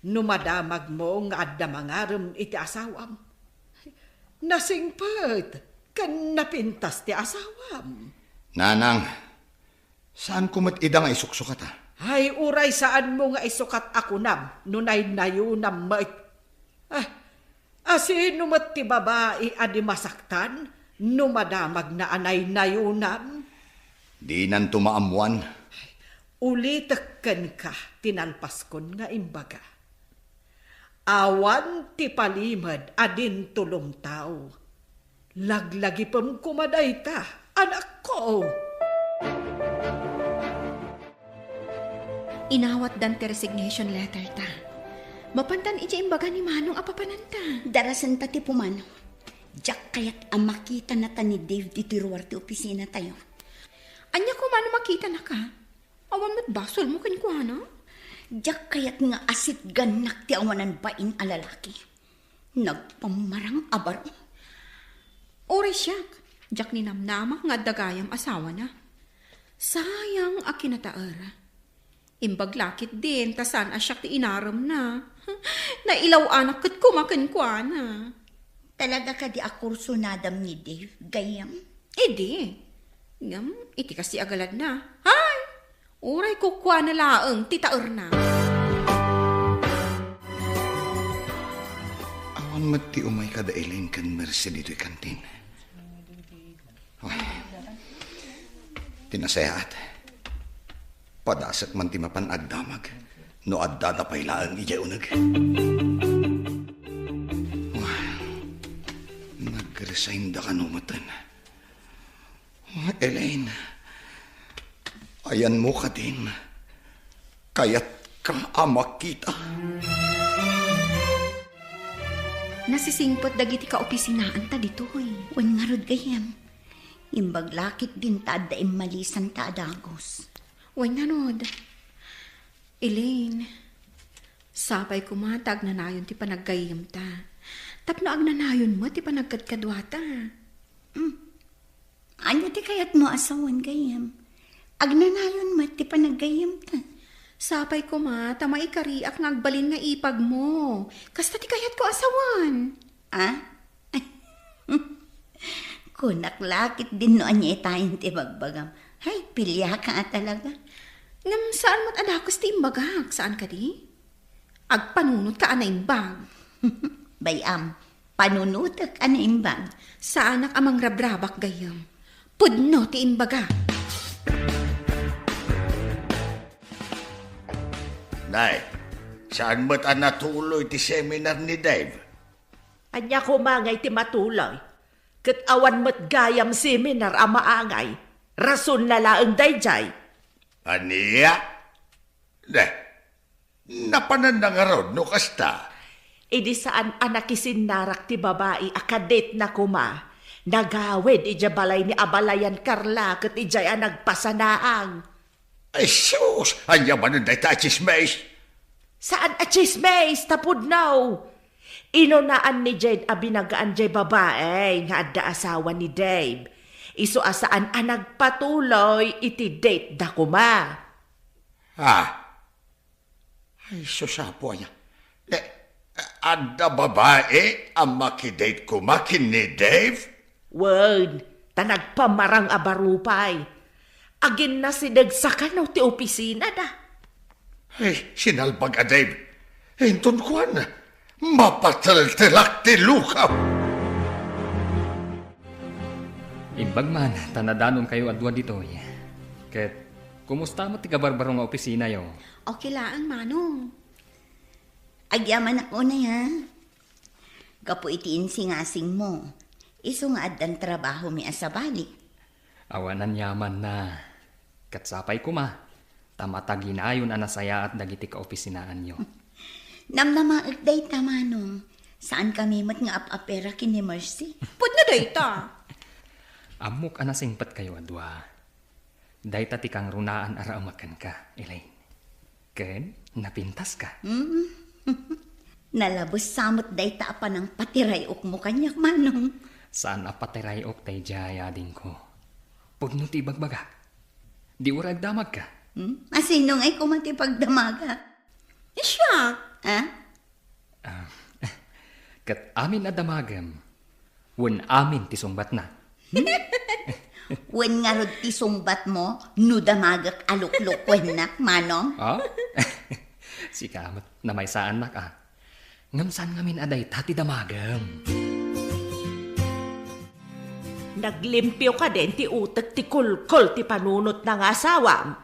no madamagmo nga adda mangarem iti asawam? Nasingpet ken napintas ti asawam. Nanang, Saanko met ida nga isuksukata? Ay, uray saanmo nga isukat a kunam no naynayonam met. Ah, asino met ti babai a di masaktan no madamagna a naynayonam? Dinanto maammuan. Ulitek kenka ti nalpaskon nga imbaga. Awan ti palimed a dinto lumtaw. Laglagipem koma dayta, anakko. Inawatdan ti resignation letter ta. Mapantan idiay imbaga ni Manong a papananta. Darasenta ti pumanaw. Diak kayat a makitanata ni Dave ditoy ruar ti opisina tayo. Ania koma no makitanaka? Awan met basolmo kenkuana? Diak kayat nga asitgannak ti awanan bain a lalaki. Nagpammarang a baro. Uray siak, diak ninamnama nga adda gayam asawana. Sayang a kinataer. Imbag la ketdin ta saan a siak ti inaremna. Nailaw-anak ket koma kenkuana. Talaga kadi a kursunadam ni Dave, gayyem? Idi. Ngem iti kasta a galadna, hay! Uray kukuana laeng ti taerna. Awan met ti umay kada Elaine ken Mercy ditoy kantin. Ay, ti nasayaat. Padasek man ti mapan agdamag no addada pay laeng idiay uneg. Ay, nag-resign da kano meten. Elaine, ayanmo kadin, kayatka a makita. Nasisingpet dagiti kaopisinaanta ditoy. Wen ngarud, gayyem. Imbag la ketdin ta adda immalisanta a dagus. Wen ngarud, Elaine, sapay koma ta agnanayon ti panaggayyemta. Tapno agnanayon met ti panagkadkaduata. Hmm. Ania ti kayatmo a sawen, gayyem? Agnanayon met ti panaggayyemta. Sapay koma ta maikariak nga agbalin nga ipagmo. Kasta ti kayatko a sawen. Ah? Kunak la ketdin no ania itayen ti ibagbagam. Hay, piliaka a talaga. Ngem saan met a dakes ti imbagak, saan kadi? Agpanunotka a naimbag. Bay-am, panunotek a naimbag. Saanak a mangrabrabak gayyem. Pudno ti imbagak. Nay, saan met a natuloy ti seminar ni Dave? Ania koma ngay ti matuloy? Ket awan met gayam seminar a maangay. Rason na laeng daydiay. Ania? Ne, napananna ngarud no kasta? Idi saan a nakisinnarak ti babai a kadetna koma, nagawid idiay balay ni abalayan Carla ket idiay a nagpasanaang. Ay sus! Ania manen dayta a tsismis? Saan a tsismis, ta pudno. Inunaan ni Jade a binagaan jay babai nga adda asawa ni Dave. Isu a saan a nagpatuloy iti date da koma. Ah. Ay, sus, Apo, aya. Ne, adda babai a makidate koma ken ni Dave? Wen, ta nagpamarang a baro pay. Aginnasideg sa kano ti opisina da. Ay, sinalbag a Dave. Inton kuan, mapateltelak ti lukam. Imbag man, ta nadanonkayo a dua ditoy. Ket, kumusta met ti kabarbaro nga opisinayo? Okay laeng, Manong. Agyamanak unay, ha? Gapu iti insingasingmo, isu nga addan trabahomi a sabali. Awan aniamanna. Ket sapay koma, ta mataginayon a nasayaat dagiti kaopisinaanyo. Namnamaek dayta, Manong. Saankami met nga ap-apera ken ni Mercy. Pudno dayta. Ammok a nasingpetkayo a dua. Dayta ti kangrunaan a raemek kenka, Elaine. Ken napintaska. Mm. Nalabes sa met dayta a panangpatiray-okmo kaniak, Manong. Saan a patiray-ok daydiay, adingko. Pudno ti ibagbagak. Di uray agdamagka. Hmm? Asino ngay koma ti pagdamagak? Siak. Ha? Ah, ket amin a damagem, wen amin ti sungbatna. Hmm? Wen ngarud ti sungbatmo no damagek a luklukuennak, Manong? Ah? Sika met, namaysaannak, ah. Ngem saan ngamin a dayta ti damagem? Naglimpio kadin ti utek ti kulkol ti panunotna nga asawam?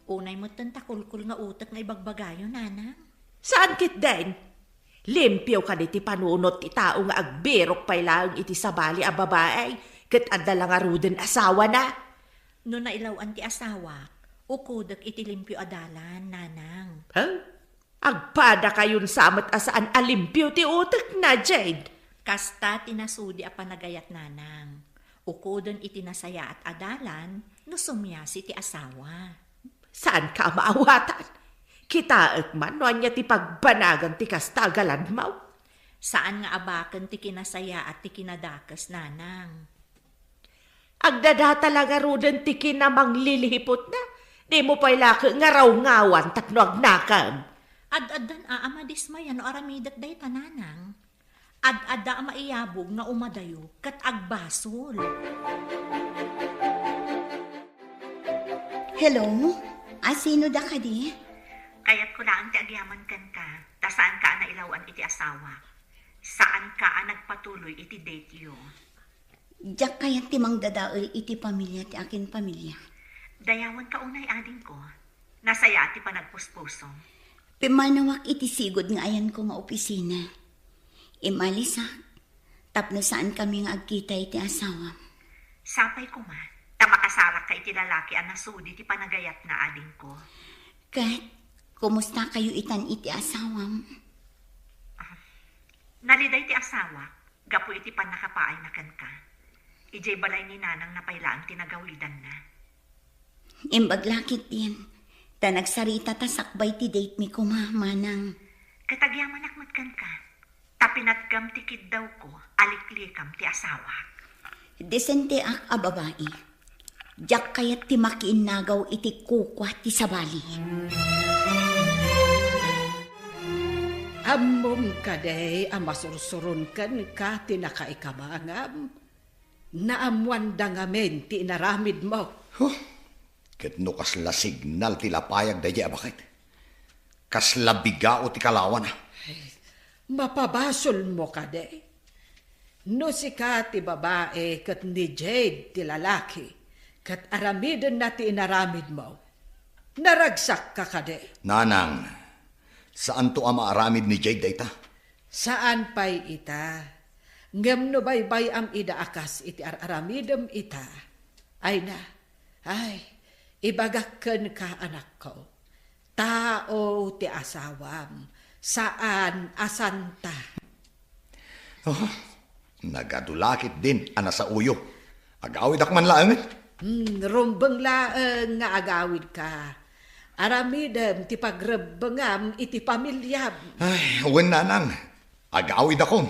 Unay metten ta kulkol nga utek nga ibagbagayo, Nanang. Saan ketdin? Limpio kadi ti panunot ti tao nga agbirok pay laeng iti sabali a babae ket adda la ngaruden asawana? No nailaw-an ti asawak, ukodek iti limpio a dalan, Nanang. Ha? Agpadakayon sa met a saan a limpio ti utekna, Jade. Kasta ti nasudi a panagayat, Nanang. Ukoden iti nasayaat a dalan no sumiasi ti asawa. Saanka a maawatan? Kitaek man no ania ti pagbanagan ti kasta a galadmaw. Saan nga abaken ti kinasayaat ti kinadakes, Nanang. Agdadata la ngaruden ti kinamanglilihiputna. Dimo pay la ket nga rawngawan tapno agnakam. Ad-addan a, a madismaya no aramidek dayta, Nanang. Ad-adda a maiyabog nga umadayo ket agbasol. Hello? A, sino da kadi? Kayatko laeng ti agyaman kenka, ta saanka a nailaw-an iti asawa. Saanka a nagpatuloy iti date-yo. Diak kayat ti mangdadael iti pamilia ti akin pamilia. Dayawenka unay, adingko. Nasayaat ti panagpuspusom. Pimmanawak iti sigud nga ayanko nga opisina. Imalisak tapno saankami nga agkita iti asawam. Sapay koma, ta makasarakka iti lalaki a nasudi ti panagayatna, adingko. Ket, kumustakayo itan iti asawam? Ah, naliday ti asawak gapu iti pannakapaayna kenka. Idiay balay ni Nanangna pay laeng ti nagawidanna. Imbag la ketdin, ta nagsarita ta sakbay ti date mi koma, Manang. Ket agyamanak met kenka, ta pinatgam ti kiddawko a liklikam ti asawak. Desenteak a babai. Diak kayat ti makiinnagaw iti kukua ti sabali. Ammom kadi a masursuron kenka ti nakaikabangam? Naammoanda ngamin ti inaramidmo. Huh! Ket no kasla signal ti lapayag daydiay a baket, kasla bigao ti kalawana. Mapabasolmo kadi? No sika ti babai ket ni Jade ti lalaki, ket aramidenna ti inaramidmo, naragsakka kadi? Nanang, saanto a maaramid ni Jade dayta. Saan pay ita, ngem no baybay-am ida a kas iti ar-aramidem ita, ay na, ay, ibagak kenka, anakko, tao ti asawam, saan a santa. Oh, nagadu la ketdin a nasaoyo. Agawidak man laengen. Hmm, rumbeng laeng nga agawidka. Aramidem ti pagrebbengam iti pamiliam. Ay, wen, Nanang. Agawidakon.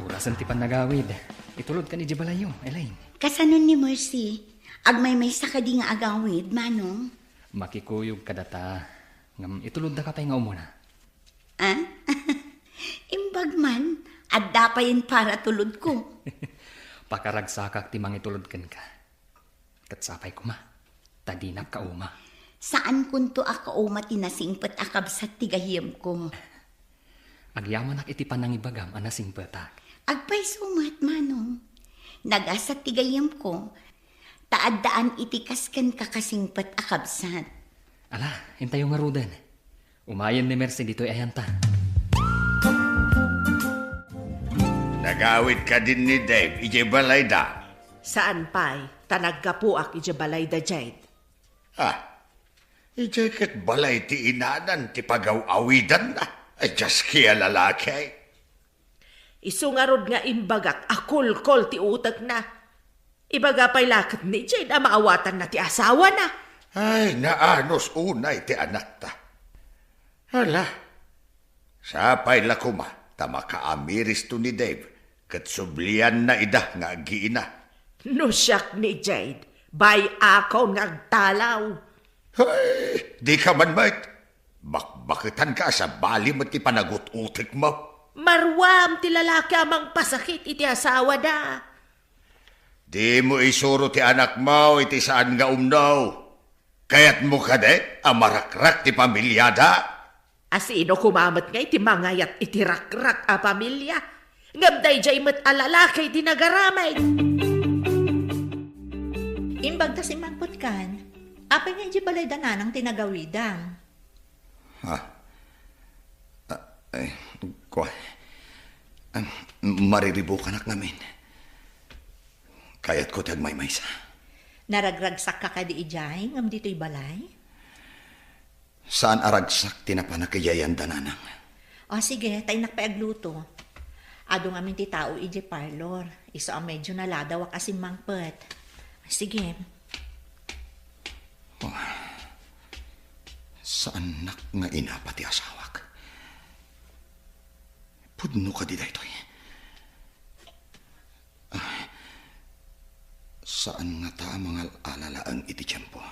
Orasen ti pannagawid. Itulodkan idiay balayyo, Elaine. Kasanon ni Mercy? Agmaymaysa kadi nga agawid, Manong? Makikuyog kadata. Ngem itulodda ka pay nga umuna. Ah? Imbag man, adda payen para tulodko. Pakaragsakak ti mangitulod kenka. Ket sapay koma, ta dinak kauma. Saankonto a kauma ti nasingpet a kabsat ti gayyemko. Agyamanak iti panangibagam a nasingpetak. Agpayso met, Manong. Nagasat ti gayyemko, ta addaan iti kas kenka kasingpet a kabsat. Ala, intayo ngaruden. Umayen ni Mercy ditoy ayanta. Nagawid kadin ni Dave idiay balayda? Saan pay, ta naggapuak idiay balayda, Jade. Ah, idiay ket balay ti inanan ti pagaw-awidanna. Ay, diaski a lalaki. Isu ngarud nga imbagak a kulkol ti utekna. Ibaga pay la ket ni Jade a maawatanna ti asawana. Ay, naanus unay ti anakta. Hala, sapay la koma ta makaamiristo ni Dave ket sublianna ida nga aggiina. No siak ni Jade, bay-akon nga agtalaw. Ay, dika man met. Bakbaketanka a sabali met ti panagut-utekmo. Maruam ti lalaki a mangpasakit iti asawada. Dimo isuro ti anakmo iti saan nga umno. Kayatmo kadi a marakrak ti pamiliada? A sino koma met ngay ti mangayat iti rakrak a pamilia? Ngem daydiay met a lalaki ti nagaramid. Imbag ta simmangpetkan, apay nga idiay balayda nanang ti nagawidam? Ha? Ah, ay, kua. Ah, mariribukanak ngamin. Kayatko ti agmaymaysa. Naragragsakka kadi idiay ngem ditoy balay? Saan a ragsak ti napanak idiay anda, nanang. O, sige, ta innak pay agluto. Adu ngamin ti tao idiay parlor. Isu a medyo naladawak a simmangpet. Sige. Oh, saannak nga inapa ti asawak. Pudno kadi daytoy? Ah, saan ngata a mangal-ala laeng iti tiempo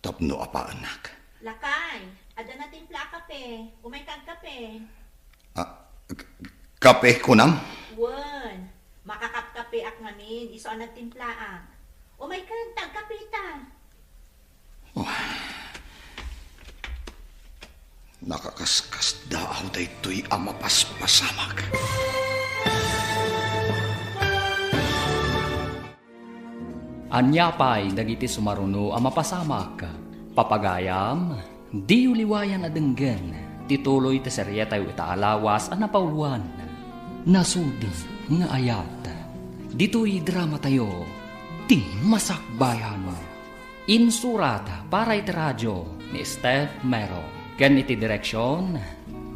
tapno apaennak. Lakay, adda natimpla a kape. Umayka agkape. Ah, k-, kape kunam? Wen, makakapkapeak ngamin, isu a nagtimplaak. Umayka, ta agkapeta. Oh. Nakakaskasdaaw daytoy a mapaspasamak. Ania pay dagiti sumaruno a mapasamak? Papagayam, diyo liwayan a denggen ti tuloy ti serietayo ita a lawas a napauluan, Nasudi nga Ayat. Ditoy dramatayo, Ti Masakbayan. Insurat para iti radio ni Steph Mero ken iti direksion,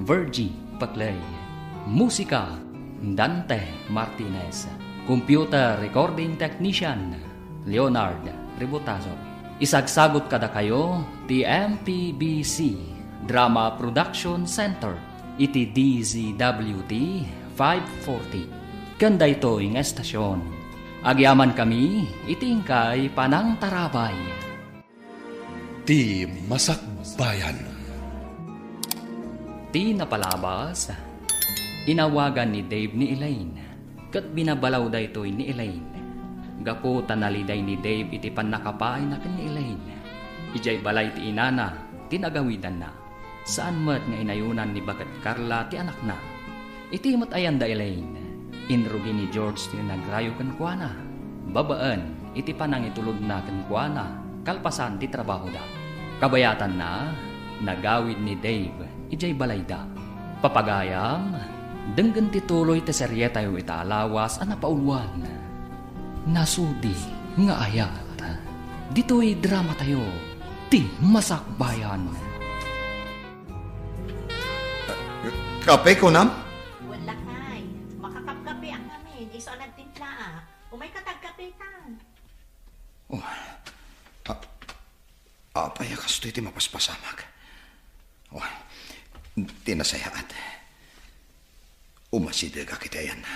Virgie Paclay. Musika, Dante Martinez. Computer recording technician, Leonard Ributazo. Isagsagut kadakayo ti M P B C Drama Production Center iti D Z W T five forty. Ken daytoy nga estasion, agyamankami iti inkay panangtarabay. Ti Masakbayan. Ti napalabas, inawagan ni Dave ni Elaine, ket binabalaw daytoy ni Elaine. Gapu ta naliday ni Dave iti pannakapaayna ken ni Elaine. Idiay balay ti inana ti nagawidanna. Saan met nga inayonan ni baket Carla ti anakna. Iti met ayan da Elaine, inrugi ni George ti nagrayo kenkuana, babaen iti panangitulodna kenkuana kalpasan ti trabahoda. Kabayatanna, nagawid ni Dave idiay balayda. Papagayam, denggen ti tuloy ti serietayo ita a lawas a napauluan, Nasudi nga Ayat. Ditoy dramatayo, Ti Masakbayan. Kape, kunam? Wen, lakay. Makakapkapeak ngamin, isu a nagtimplaak. Umayka ta agkapetan. Oh. A-, apay a kastoy ti mapaspasamak? Oh. Ti nasayaat. Umasidegak iti ayanna.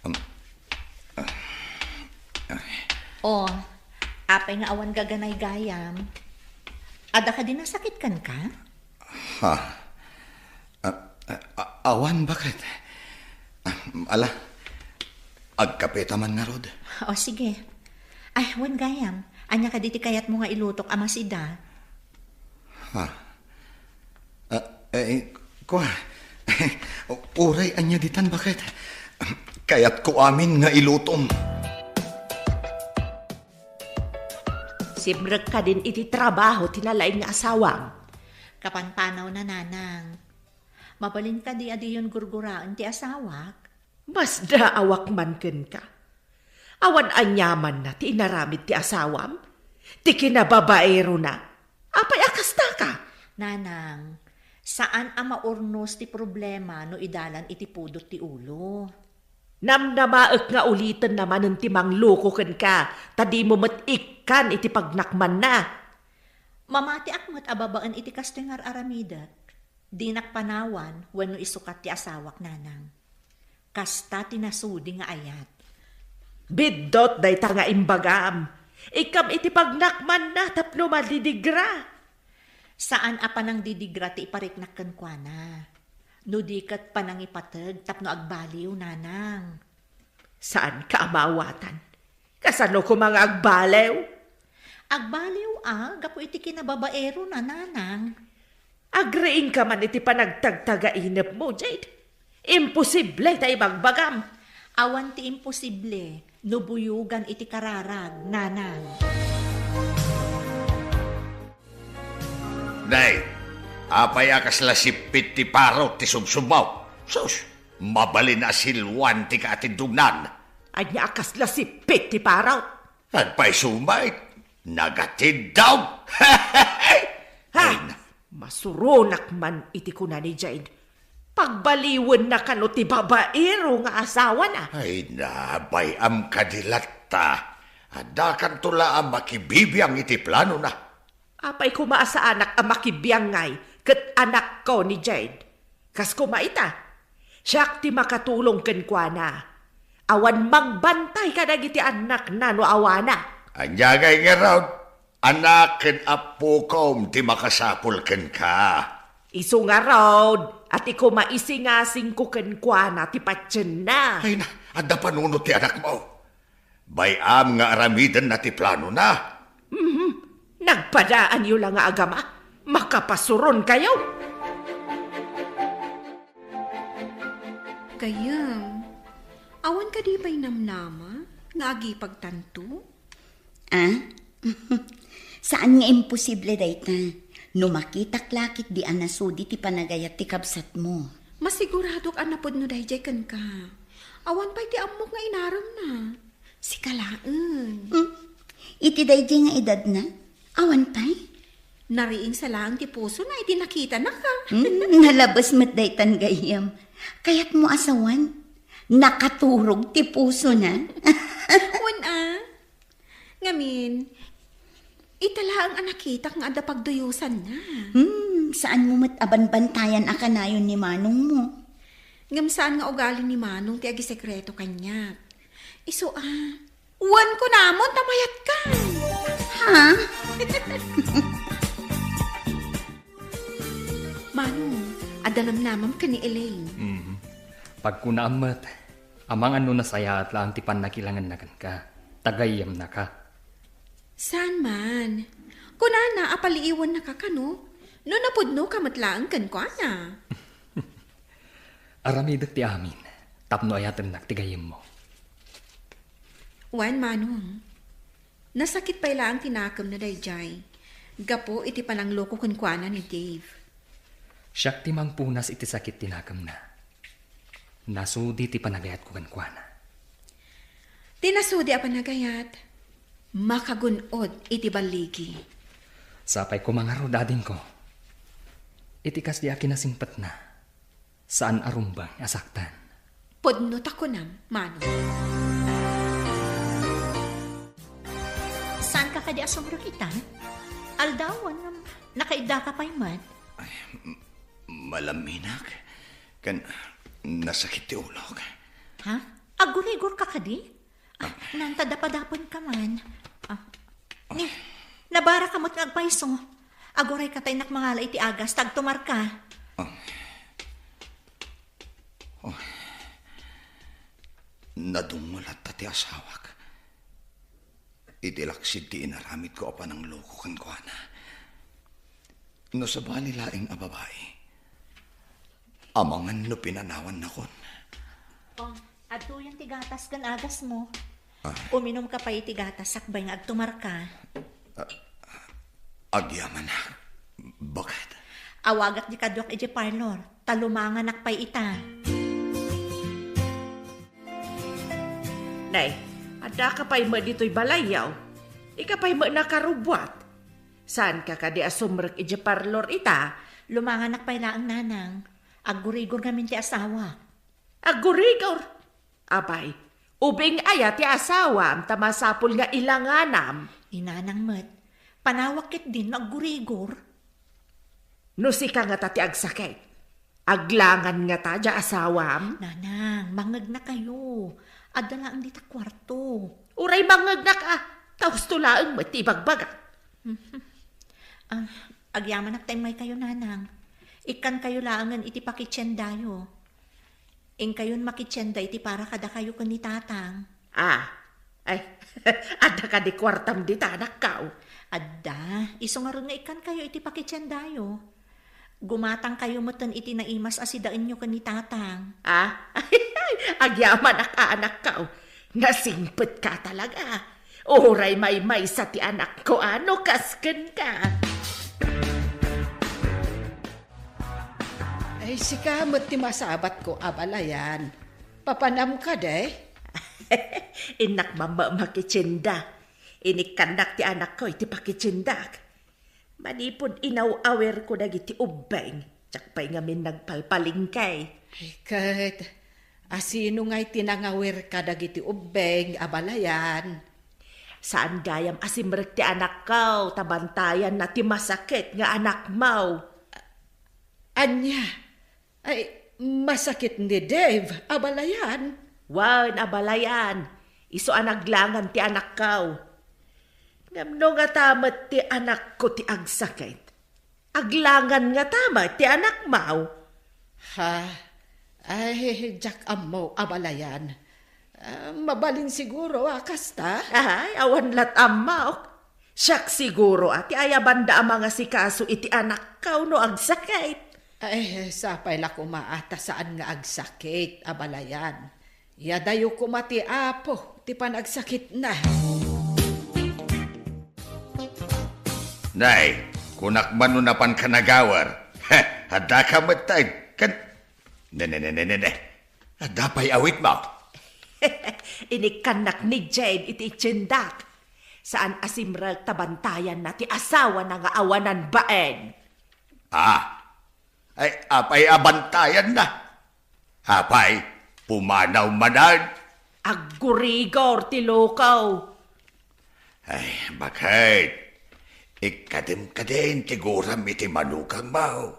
Um, ah, ay. Oh, apay nga awan gaganaygayam? Adda kadi nasakit kenka? Ha? Ah, ah, awan, baket. Ah, ala, agkapeta man ngarud. O, sige. Ay, wen gayam, ania kadi ti kayatmo nga ilutok a masida? Ha? Ah, eh, kua, uray ania ditan, baket? Kayatko amin nga ilutom. Simrek kadin iti trabaho ti nalaing nga asawam. Kapanpanawna, nanang. Mabalin kadi a diyon gurguraen ti asawak? Masdaawak man kenka. Awan aniamanna ti inaramid ti asawam, ti kinababaerona. Apay a kastaka? Nanang, saan a maurnos ti problema no idalan iti pudot ti ulo. Namnamaek nga ulitenna manen ti mangloko kenka, ta dimo met ikkan iti pagnakmanna. Mamatiak met a babaen iti kastoy nga ar-aramidek. Dinak panawan wenno isukat ti asawak, nanang. Kasta ti nasudi nga ayat. Biddut dayta nga imbagam. Ikkam iti pagnakmanna tapno madidigra. Saan a panangdidigra ti ipariknak kenkuana. No di ket panangipateg tapno agbaliw, nanang. Saanka a maawatan? Kasano koma nga agbaliw? Agbaliw a gapu iti kinababaero na, nanang. Agriingka man iti panagtagtagainepmo, Jade. Imposible ta ibagbagam. Awan ti imposible no buyogan iti kararag, nanang. Nay, apay a kasla sippit ti parot ti subsubmo? Sus, mabalin a silwan ti kaatindognan. Ania a kasla sippit ti parot? Agpayso met, nagatindog. Ha? Ay, na- Masuronak man iti kuna ni Jade. Pagbaliwenna kano ti babaero nga asawana. Ay, nabay-am kadi latta. Addakanto la a makibibiang iti planona. Apay koma a saanak a makibiangay ket anakko ni Jade? Kas koma ita, siak ti makatulong kenkuana. Awan magbantay kadagiti annakna no awanak. Ania ngay ngarud? Anak ken appokom ti makasapul kenka. Isu ngarud, a ti koma isingasingko kenkuana ti patienna. Ay na, adda panunot ti anakmo. Bay-am nga aramidenna ti planona. Mhm. Nagpadaanyo la nga agama. Makapasuronkayo. Gayyem, awan kadi pay namnama nga agipagtanto? Ah? Saan nga imposible dayta. No makitak la ketdi a nasudi ti panagayat ti kabsatmo. Masiguradok a napudno daydiay kenka. Awan pay ti ammok nga inaremna. Sika laeng. Hmm? Iti daydiay nga edadna? Awan pay? Nariing sa laeng ti pusona iti nakitanaka. Hmm, nalabes met daytan gayyem. Kayatmo a sawen? Nakaturog ti pusona. Wen a. Ngamin, ita laeng a nakitak nga adda pagduyosanna. Hmm, saanmo met a banbantayan a kanayon ni manongmo. Ngem saan nga ugali ni manong ti agisekreto kaniak. Isu a, wen kunamon ta mayatkan. Ha? Manong, adda namnamam ken ni Elaine. Mhm. Pagkunaam met, amangan no nasayaat laeng ti pannakilangenna kenka, ta gayyemnaka. Saan man? Kunana a paliiwennaka kano, no napudnoka met laeng kenkuana. Aramidek ti amin, tapno ayatennak ti gayyemmo. Wen, manong. Nasakit pay laeng ti nakemna daydiay, gapu iti panangloko kenkuana ni Dave. Siak ti mangpunas iti sakit ti nakemna. Nasudi ti panagayatko kenkuana. Ti nasudi a panagayat, makagun-od iti balligi. Sapay koma ngarud, adingko. Iti kasdi a kinasingpetna, saan a rumbeng a saktan. Pudno ta kunam, manong. Saanka kadi a sumrek ita? Aldawen ngem nakaiddaka pay met. Ay, m-, malaminak. Ken nasakit ti ulok. Ha? Aggurigor ka kadi? Ah, nanta dapadapen ka man. Ah, ni, nabara ka met nga agpayso. Aguray ka ta innak mangala iti agas, ta agtumar ka. Ah. Oh. Nadungol latta ti asawak. Iti laksid ti inaramidko a panangloko kenkuana. No sabali laeng a babai, amangan no pinanawannakon. Oh, adtoyen ti gatas ken agasmo. Ah. Uminumka pay iti gatas sakbay nga agtumarka. Ah, agyamanak. Baket. Awagak di kaduak iti parlor, ta lumanganak pay ita. Nay, addaka pay met ditoy balayyo. Ika pay met nakarubbuat. Saanka kadi a sumrek iti parlor ita? Lumanganak pay laeng, nanang. Aggurigor ngamin ti asawak. Aggurigor? Apay, ubing aya ti asawam ta masapul nga ilanganam? Ni nanang met, panawak ketdin no aggurigor. No sika ngata ti agsakit, aglangan ngata diay asawam? Nanang, mangegnakayo. Adda laeng dita kuarto. Uray mangegnaka, ta husto laeng met ti ibagbaga. Ah, agyamanak ta immaykayo, nanang. Ikkankayo laengen iti pakitiendayo. Inkayon makitienda iti para kadakayo ken ni Tatang. Ah, ay, adda kadi kuartam dita, anakko? Adda, isu ngarud nga ikkankayo iti pakitiendayo. Gumatangkayo metten iti naimas a sidaenyo ken ni Tatang. Ah, agyamanak, anakko. Nasingpetka talaga. Uray maymaysa ti anakko a no kas kenka. Ay, sika met ti masabatko, abalayan. Papanam kadi? Innak mamma makitienda. Inikkannak ti anakko iti pakitiendak. Manipud inaw-awirko dagiti ubbing, diak pay ngamin nagpalpalengke. Ay, ket, asino ngay ti nangawir kadagiti ubbing, abalayan? Saan gayam a simrek ti anakko, ta bantayanna ti masakit nga anakmo. Ania? Ay, masakit ni Dave, abalayan. Wen, abalayan. Isu a naglangan ti anakko. Ngem no ngata met ti anakko ti agsakit, aglangan ngata met ti anakmo? Ha? Ay, diak ammo, abalayan. Ah, mabalin siguro a kasta? Ay, awan lat ammok. Siak siguro a ti ayabanda a mangasikaso iti anakko no agsakit. Ay, sapay la koma a ta saan nga agsakit, abalayan. Yadayo koma ti Apo ti panagsakitna. Nay, kunak man no napanka nagawer. Heh, adda ka met tay. Kan, ne, ne, ne, ne, ne, ne. Adda pay awitmo. Inikkannak ni Jane iti tiendak. Saan a simrek ta bantayanna ti asawana nga awanan bain. Ah, ay, apay a bantayanna? Apay, pumanaw manen? Aggurigor ti lukaw. Ay, baket? Ikkadem kadin ti guram iti manukangmo.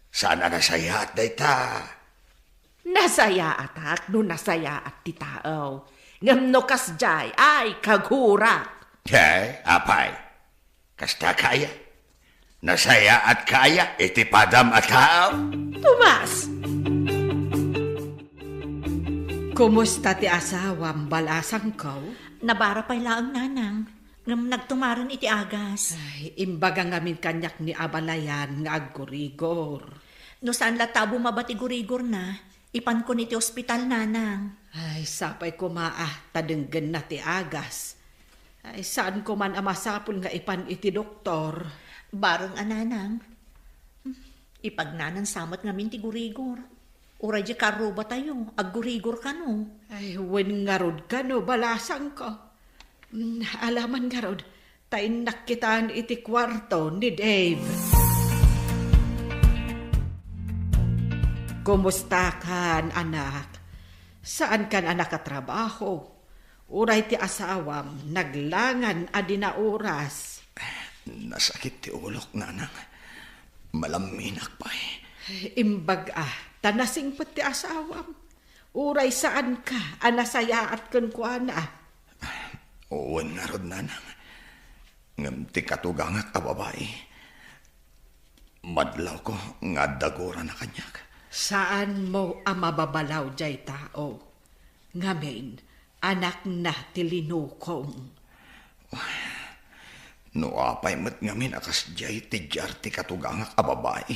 Saan a nasayaat dayta? Nasayaatak no nasayaat ti tao. Ngem no kasdiay, ay, kagurak. Ay, apay? Kasta kaya? Nasayaat kaya iti padam a tao? Tomas! Kumusta ti asawam, balasangko? Nabara pay laeng, nanang. Ngem nagtumaren iti agas. Ay, imbaga ngamin kaniak ni abalayan nga aggurigor. No saan latta a bumaba ti gurigorna, ipankon iti ospital, nanang. Ay, sapay koma a ta denggenna ti agas. Ay, saan koman a masapul nga ipan iti doktor. Bareng a, nanang. Ipagnanan sa met ngamin ti gurigor. Uray di karrubatayo, aggurigor kano. Ay, wen ngarud kano, balasangko. Mm, alaman ngarud, ta innak kitan iti kuarto ni Dave. Kumusta kan, anak? Saan kan a nakatrabaho? Uray ti asawam, naglangan a di nauras. Nasakit ti ulok, nanang. Malamminak pay. Imbag a, ta nasingpet ti asawam. Uray saanka a nasayaat kenkuana. Wen ngarud, nanang. Ngem ti katugangak a babai, madlawko nga adda gurana kaniak. Saanmo a mababalaw diay tao. Ngamin, anakna ti linukong. No apay met ngamin a kasdiay ti diar ti katugangak a babai.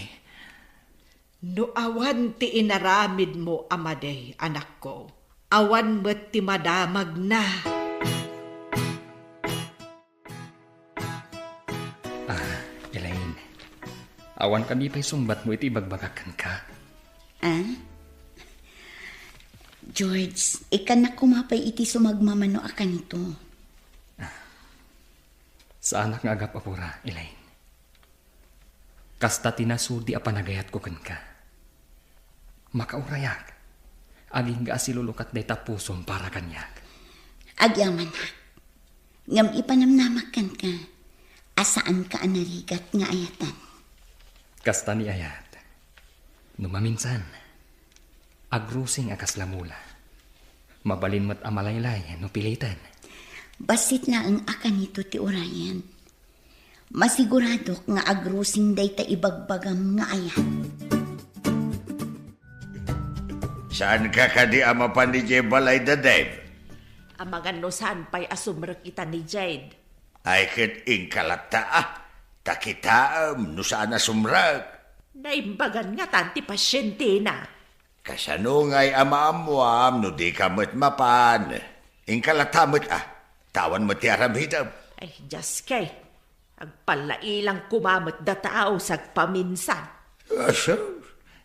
No awan ti inaramidmo a madi, anakko, awan met ti madamagna. Ah, Elaine, awan kadi pay sungbatmo iti ibagbagak kenka? Ah? George, ikkannak koma pay iti sumagmamano a kanito. Saanak nga agap-apura, Elaine. Kasta ti nasudi a panagayatko kenka. Makaurayak. Agingga a silulukat dayta pusom para kaniak. Agyamanak. Ngem ipanamnamak kenka a saanka a narigat nga ayatan. Kasta ni ayat. No maminsan, agrusing a kasla mula. Mabalin met a malaylay no piliten. Bassit laeng a kanito ti urayen. Masiguradok nga agrusing dayta ibagbagam nga ayat. Saanka kadi a mapan idiay balayda, Dave? Amangan no saan pay a sumrek ita ni Jade. Ay, ket inka latta, a. Ta kitaem no saan a sumrek. Naimbagan ngatan ti pasientena. Kasano ngay a maammoam no dika met mapan? Inka latta met, a. Ta awan met ti aramidem. Ay, Dios kay. Agpallailangko met data a usag paminsan. Asus,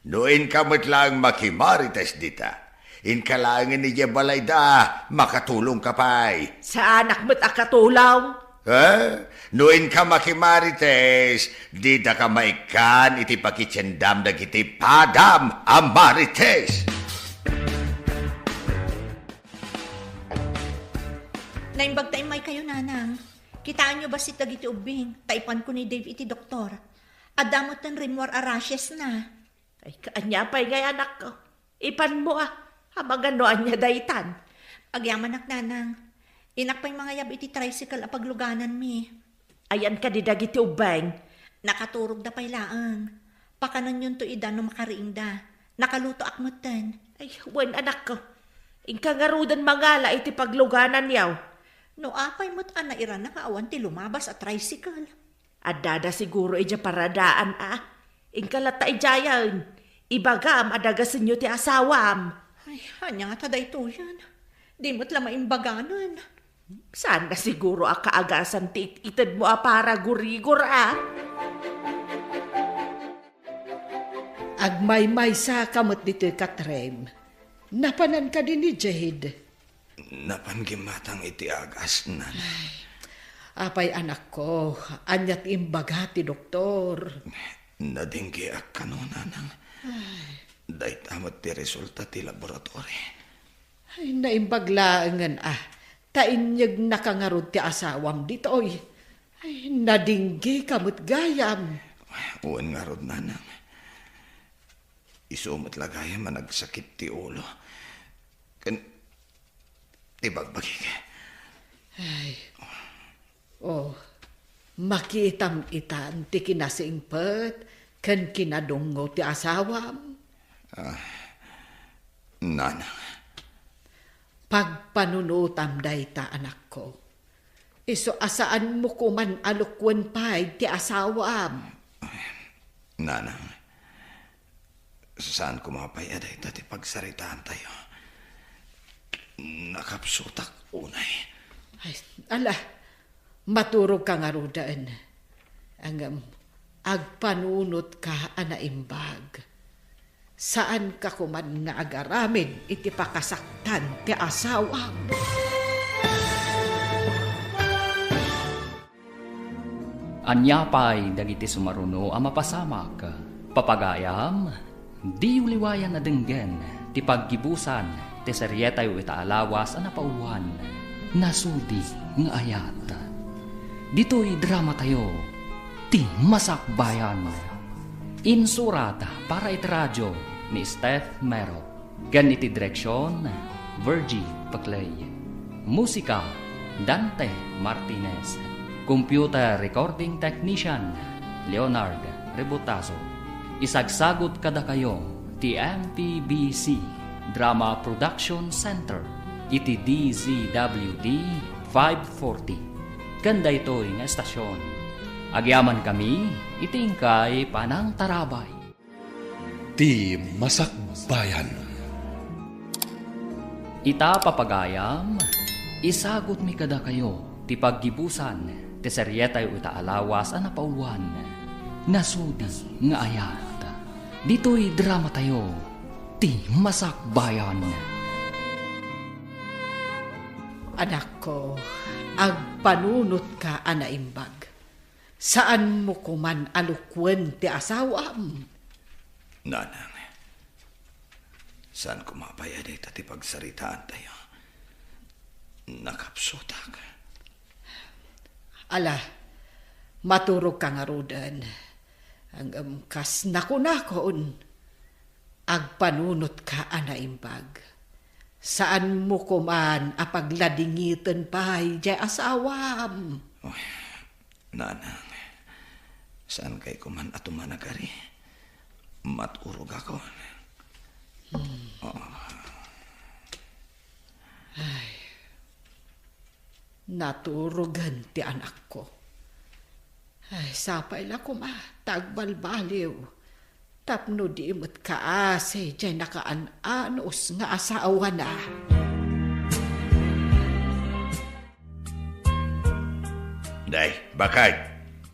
no inka met laeng makimarites dita, inka laengen idiay balayda, makatulongka pay. Saanak met a katulong. Eh? No inka makimarites, didaka maikkan iti pakitiendam dagiti padam a marites. Naimbag ta immaykayo, Nanang. Kitaenyo bassit dagiti ubbing, ta ipanko ni Dave iti doktor. Adda metten rimmuar a rashes na. Ay, ania pay ngay, anakko? Ipanmo, a. Amangan no ania daytan. Agyamanak, Nanang. Inak pay mangayab iti tricycle a paglugananmi. Ayan kadi dagiti ubbing? Nakaturogda pay laeng. Pakananyonto ida no makariingda. Nakalutoak metten. Ay, wen, anakko. Inka ngaruden mangala iti paglugananyo. No apay met a nairana nga awan ti lumabas a tricycle. Addada siguro idiay paradaan, a. Inka latta idiayen. Ibagam a dagasenyo ti asawam. Ay, ania ngata daytoyen? Di met la maimbaganen. Saan na siguro a kaagasan ti it-itedmo a paragurigor, a? Agmaymaysaka met ditoy, Katrem. Napanan kadi ni Jade? Napan gimmatang iti agas, Nanang. Ay, apay, anakko, ania ti imbaga ti doktor? Nadinggeak kano, Nanang. Ay. Dayta met ti resulta ti laboratory. Ay, naimbag laengen, a. Ta inyeg nakangarud ti asawam ditoy. Ay, nadinggeka met gayam. Wen ngarud, Nanang. Isu met la gayam a nagsakit ti ulo. Ken ti bagbagik. Ay. Oh, makitam itan ti kinasingpet ken kinadungngo ti asawam. Ah, Nanang. Pagpanunotam dayta, anakko. Isu a saanmo koman a lukuen pay ti asawam. Nanang, saan koma pay a dayta ti pagsaritaantayo. Nakapsutak unay. Ay, ala, maturogka ngaruden. Ngem, agpanunotka a naimbag. Saanka koman nga agaramid iti pakasaktan ti asawam. Ania pay dagiti sumaruno a mapasamak? Papagayam, diyo liwayan a denggen ti paggibusan ti serietayo ita a lawas a napauluan, Nasudi nga Ayat. Ditoy dramatayo, Ti Masakbayan. Insurat para iti radio ni Steph Mero. Ken iti direksion, Virgie Paclay. Musika, Dante Martinez. Computer recording technician, Leonard Rebutazo. Isagsagut kadakayo ti M P B C Drama Production Center iti D Z W D five forty. Ken daytoy nga estasion, agyamankami iti inkay panangtarabay. Ti Masakbayan. Ita, papagayam, isagutmi kadakayo ti paggibusan ti serietayo ita a lawas a napauluan, Nasudi nga Ayat. Ditoy dramatayo, Ti Masakbayan. Anakko, agpanunotka a naimbag. Saanmo koman a lukuen ti asawam. Nanang, saan koma pay a dayta ti pagsaritaantayo. Nakapsutak. Ala, maturogka ngaruden. Ngem kas nakunakon, agpanunotka a naimbag. Saanmo koman a pagladingiten pay diay asawam. Oy, Nanang, Saan kay koman a tumanagari? Maturogakon. Hmm. Oh. Ay. Naturogen ti anakko. Ay, sapay la koma ta agbalbaliw tapno di met kaasi diay nakaan-anus nga asawana. Day, bakay,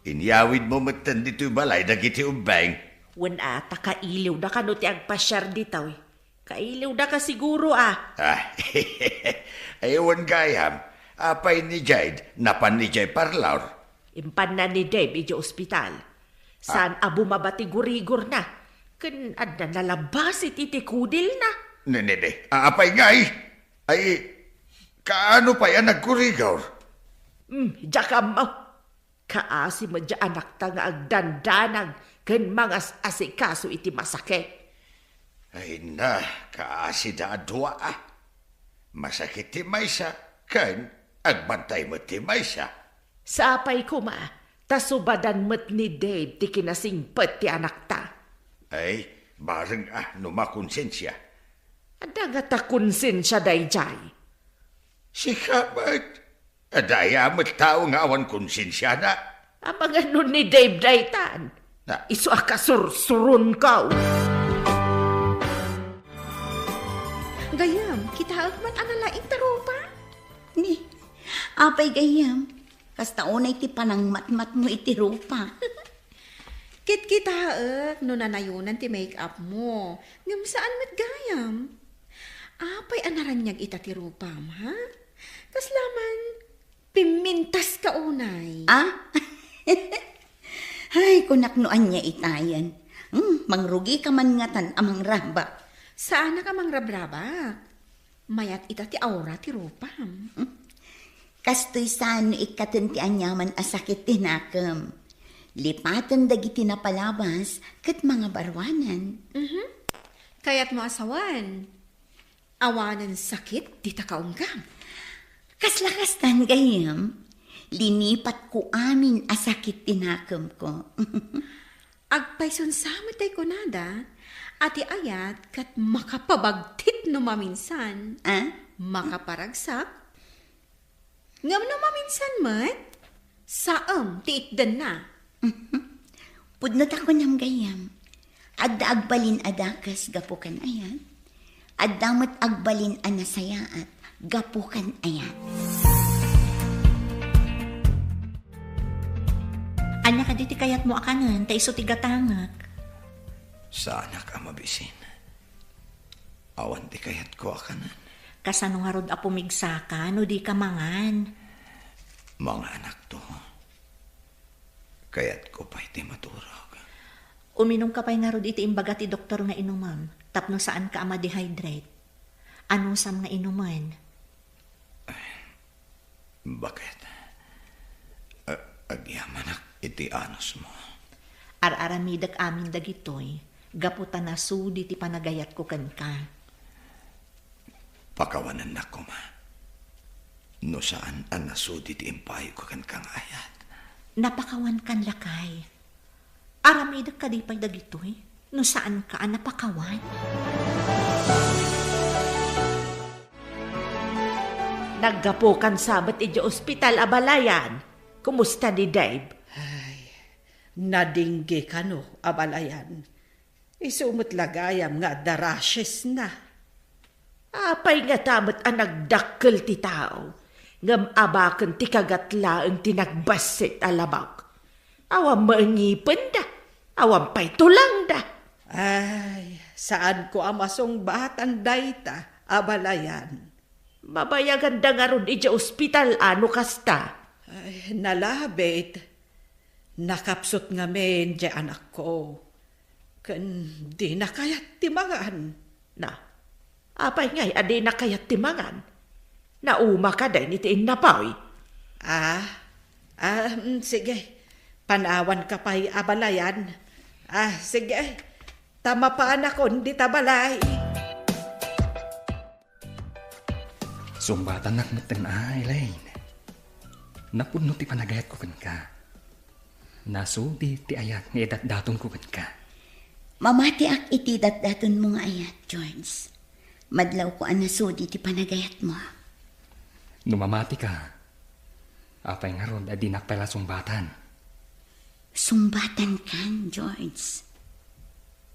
inyawidmo metten ditoy balay dagiti ubbing? Wen a, ta kailiwda kano ti agpasiar ditoy. Kailiwda ka siguro, a. Ah, ay, wen gayam, apay ni Jade, napan idiay parlor? Impanna ni Dave idiay ospital. Ah. Saan a bumaba ti gurigorna. Ken adda nalabas iti, iti kudilna. Ne, ne, ne. Ah, apay ngay? Ay, kaano pay a nagkurigor? Hmm, diak ammo. Kaasi met diay anakta nga agdandanag ken mangas-asikaso iti masakit. Ay na, kaasida a dua, a. Masakit ti maysa, ken agbantay met ti maysa. Sapay koma, ta subadan met ni Dave ti kinasingpet ti anakta. Ay, bareng a no makonsensia. Adda ngata konsensia daydiay? Sika met. Adda aya met tao nga awan konsensiana? Amangan no ni Dave daytan. Na. Isu a kasursuronko. Gayyem, kitaek met a nalaing ti rupa? Ni, apay gayyem, kasta unay ti panangmatmatmo iti rupa. Kitkitaek no nanayonan ti make-up mo, ngem saan met gayam. Apay a naraniag ita ti rupam, ha? Kasla man pimmintaska unay. Ah? Ay, kunak no ania itayen. Hmm, mangrugika man ngatan a mangrabak. Saanak a mangrabrabak. Mayat ita ti aura ti rupam. Hmm? Kastoy saan no ikkaten ti aniaman a sakit ti nakem. Lipaten dagiti napalabas ket mangabaruanan. Mhm. Kayatmo a sawen, awanen sakit dita kaunggam. Kasla kastan, gayyem, linipatko amin a sakit ti nakemko. Agpayson sa met tay kunada a ti ayat ket makapabagtit no maminsan. Ah? Makaparagsak. Ngem no maminsan met, saem ti itdenna. Pudno ta kunam, gayyem, adda agbalin a dakes gapu kan ayat, adda met agbalin a nasayaat gapu kan ayat. Ania kadi ti kayatmo a kanen ta isu ti gatangek? Saanak a mabisin. Awan ti kayatko a kanen. Kasano ngarud a pumigsaka no dika mangan? Mangaanak to. Kayatko pay ti maturog. Uminumka pay ngarud iti imbaga ti doktor nga inumem tapno saanka a ma-dehydrate. Anusam nga inumen? Baket. A-, agyamanak iti anusmo. Ar-aramidek amin dagitoy gapu ta nasudi ti panagayatko kenka. Pakawanennak koma no saan a nasudi ti impayko kenka nga ayat. Napakawankan, lakay. Aramidek kadi pay dagitoy no saanka a napakawan? Naggapukan sa met idiay ospital, abalayan. Kumusta ni Dave? Ay, nadingge kano, abalayan. Isu met la gayam nga adda rashes na. Apay ngata met a nagdakkel ti tao, ngem abaken ti kagat laeng ti nagbassit a labok? Awan met ngipenda, awan pay tulangda. Ay, saanko a masungbatan dayta, abalayan. Mabayaganda ngarud idiay ospital a no kasta? Ay, nalabit. Nakapsut ngamin diay anakko. Ken dina kayat ti mangan. Na, apay ngay a dina kayat ti mangan? Nauma kadi iti innapoy? Ah, ah, mm, sige. Panawanka pay, abalayan. Ah, sige. Ta mapaanakon dita balay. Sungbatannak metten a, Elaine. Napudno ti panagayatko kenka. Nasudi ti ayat nga idatdatonko kenka. Mamatiak iti datdatonmo nga ayat, George. Madlawko a nasudi ti panagayatmo. No mamatika, apay ngarud a dinak pay la sungbatan? Sungbatankan, George.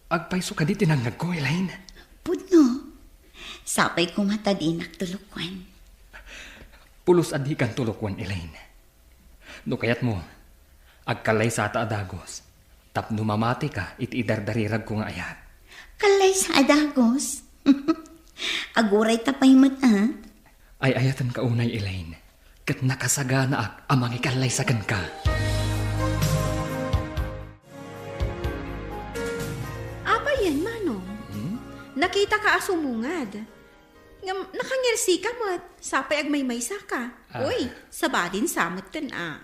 Agpayso kadi ti nangngegko, Elaine? Pudno. Sapay koma ta dinak tulokwan. Pulos a dikan tulokwan, Elaine. No kayatmo, agkallaysa ta a dagus tapno mamatika iti idardariragko nga ayat. Kallaysa a dagus? Aguray ta pay met, a? Ay-ayatenka unay, Elaine, ket nakasaganaak a mangikallaysa kenka. Apay yen, Manong? Hmm? Nakitaka a sumungad. Ngem nakangirsika met, sapay agmaymaysaka. Ah. Uy, sabadin sa metten a.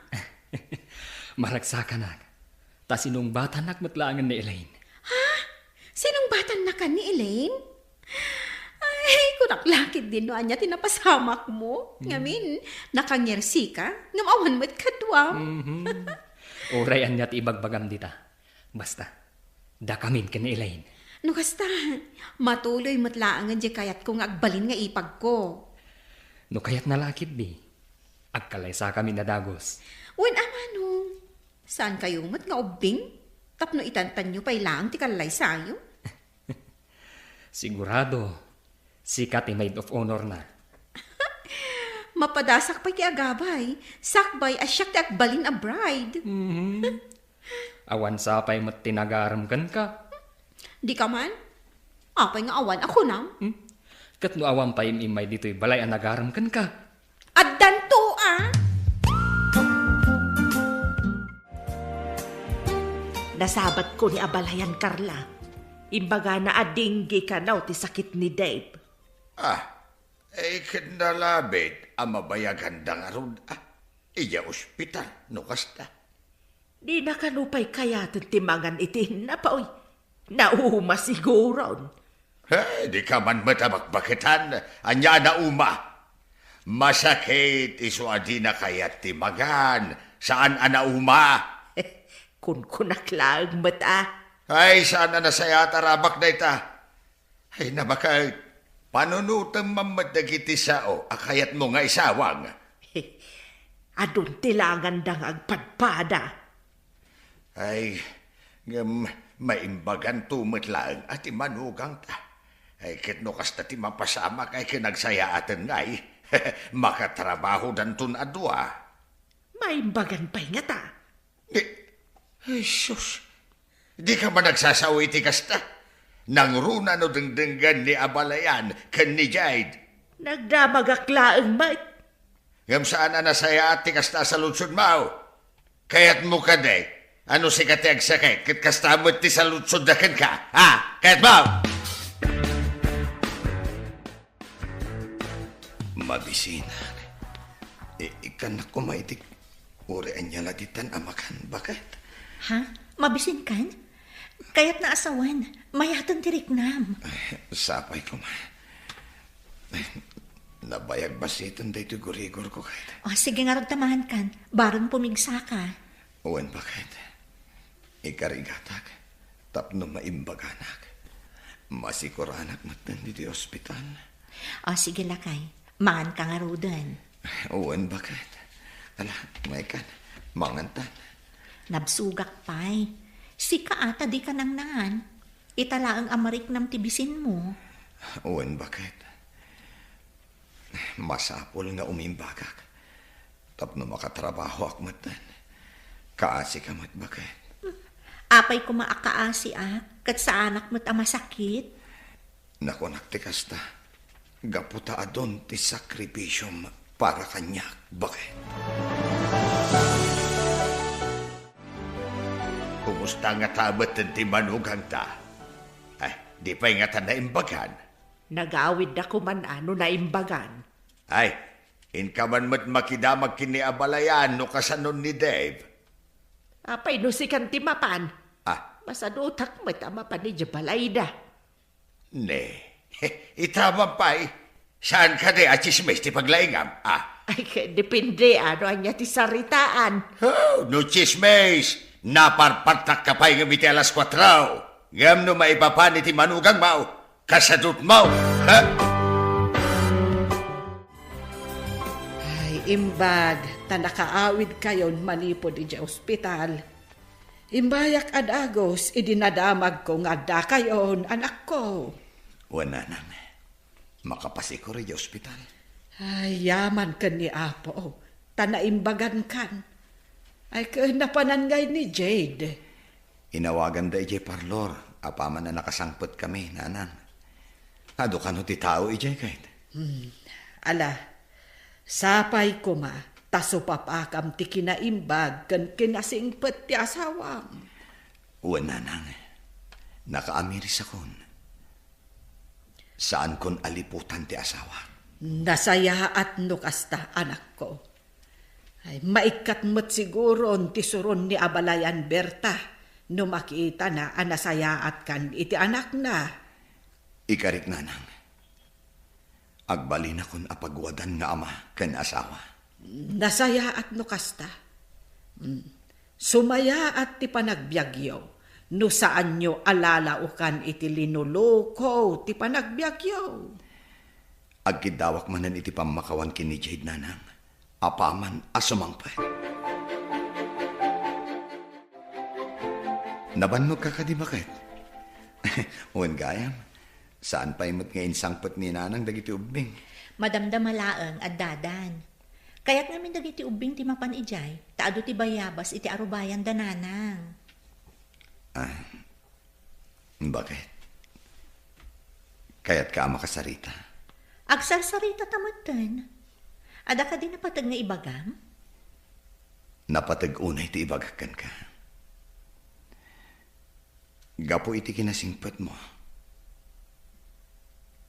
Maragsakanak. Ta sinungbatanak met laengen ni Elaine. Ha? Sinungbatannakan ni Elaine? Ay, kunak la ketdin no ania ti napasamakmo. Hmm. Ngamin, nakangirsika, ngem awan met kaduam. Mhm. Uray ania ti ibagbagam dita. Basta, dakamin ken ni Elaine. No kasta, matuloy met laengen diay kayatko nga agbalin nga ipagko. No kayatna la ketdi, agkallaysakamin a dagus. Wen a, Manong, saankayo met nga ubbing tapno itantanyo pay laeng ti kallaysayo? Sigurado, sika ti maid of honor na. Mapadasak pay ti agabay, sakbay a siak ti agbalin a bride. Mhm. Awan sapay met ti nagarem kenka. Dika man? Apay nga awan a kunam? Hmm? Ket no awan pay im-immay ditoy balay a nagarem kenka? Addanto a! Nasabatko ni abalayan, Carla. Imbagana a dengue kano ti sakit ni Dave. Ah, eh, ket nalabit a mabayaganda ngarud, ah, idiay ospital, no kasta. Dina kano pay kayaten ti mangan iti innapa, uy. Nauma siguron. He, dika man met a bakbaketan. Ania a nauma? Masakit isu a dina kayat ti mangan, saan a nauma. Kunkunak laeng met a. Ay, saan a nasayaat a rabak dayta. Ay, nabaket, panunotem man met dagiti sao a kayatmo nga isawang. Adun ti langanda nga agpadpada. Ay, ngem maimbaganto met laeng a ti manugangta. Ay, ket no kasta ti mapasamak, ay, ket nagsayaaten ngay. Makatrabahodanton a dua. Maimbagan pay ngata. Di, ay, sus. Dika man agsasao iti kasta? Nangruna no dengdenggen ni abalayan ken ni Jade. Nagdamagak laeng met. Ngem saan a nasayaat ti kasta a saludsodmo. Kayatmo kadi a no sika ti agsakit ket kasta met ti saludsodda kenka, ha? Kayatmo? Mabisinak. I-, ikkannak koma iti uray ania la ditan a makan, baket? Ha? Mabisinkan? Kayatna a sawen, mayaten ti riknam. Ay, sapay koma. Nabayag basiten daytoy gurigorko, ket. O, sige ngarud ta maankan, bareng pumigsaka. Wen, baket. Ikarigatak tapno maimbaganak. Masikuranak metten ditoy ospital. O, sige, lakay. Manganka ngaruden. Wen, baket. Ala, maykan. Mangantan. Nabsogak pay. Sika a ta dika nangnangan. Ita laeng a mariknam ti bisinmo. Wen, baket. Masapul nga umimbagak tapno makatrabahoak metten. Kaasika met, baket. Apay koma a kaasiak, ket saanak met a masakit? Nakunak ti kasta, gapu ta adun ti sakripisiom para kaniak, baket. Kumusta ngata metten ti manugangta? Ay, di pay ngata naimbagan? Nagawidda koman a no naimbagan. Ay, inka man met makidamag ken ni abalayan no kasanon ni Dave. Apay no sikan ti mapan? Ah. Masadutak met a mapan idiay balayda. Ne, ita man pay. Saan kadi a tsismis ti paglaingam? Ah. Ay, depende a no ania ti saritaan. Oh, no tsismis, Naparpartakka pay ngem iti alas kuatro, ngem no maipapan iti manugangmo, kasadutmo. Ha? Ay, imbag ta nakaawidkayon manipud idiay ospital. Imbayak a dagus idi nadamagko nga addakayon, anakko. Wen, nanang, makapasikur idiay ospital. Ay, yaman ken ni Apo, ta naimbagankan. Ay, ken napanan ngay ni Jade? Inawaganda idiay parlor, apaman a nakasangpetkami, nanang. Adu kano ti tao idiay ket? Hmm. Ala, sapay koma, ta supapakam ti kinaimbag ken kinasingpet ti asawam. Wen, nanang, nakaamirisakon. Saankon a liputan ti asawak. Nasayaat no kasta, anakko. Ay, maikkat met siguron ti suron ni abalayan Berta no makitana a nasayaatkan iti anakna. Ikarik, nanang. Agbalinakon a paguadan nga ama ken asawa. Nasayaat no kasta. Mm. Sumayaat ti panagbiagyo no saanyo a lalaokan iti linuluko ti panagbiagyo. Agkiddawak manen iti pammakawan ken ni Jade, nanang, apaman a sumangpet. Nabannogka kadi, baket? Wen gayam, saan pay met nga insangpet ni nanang dagiti ubbing. Madamdama laeng, addadan. Kayat ngamin dagiti ubbing ti mapan idiay, ta adu ti bayabas iti arubayan da nanang. Ah, baket? Kayatka a makasarita? Agsarsarita ta metten. Adda kadi napateg nga ibagam? Napateg unay ti ibagak kenka. Gapu iti kinasingpetmo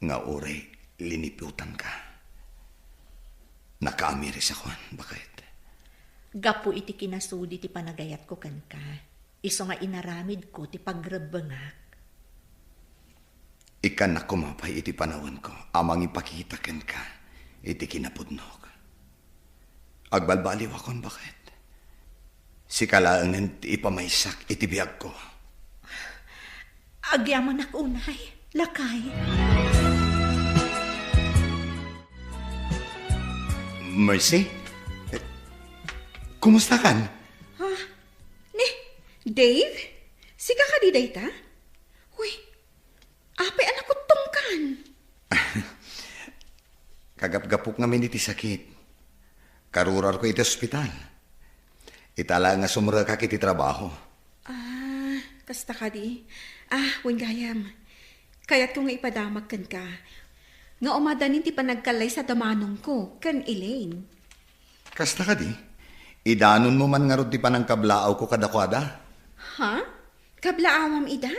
nga uray liniputanka, nakaamirisakon, baket? Gapu iti kinasudi ti panagayatko kenka, isu nga inaramidko ti pagrebbengak. Ikkannak koma pay iti panawenko a mangipakita kenka iti kinapudnok. Agbalbaliwakon, baket? Sika laengen ti ipamaysak iti biagko. Agyamanak unay, lakay. Mercy? Kumusta kan? Ah, ni, Dave? Sika kadi dayta? Uy, apay a nakuttongkan? Kagapgapok ngamin iti sakit. Karurarko iti ospital. Ita laeng nga sumrekak iti trabaho. Ah, kasta kadi. Ah, wen gayam. Kayatko nga ipadamag kenka nga umadanin ti panagkallaysa da manongko ken Elaine. Kasta kadi? Idanonmo man ngarud ti panangkablaawko kadakuada? Ha? Kablaawam ida?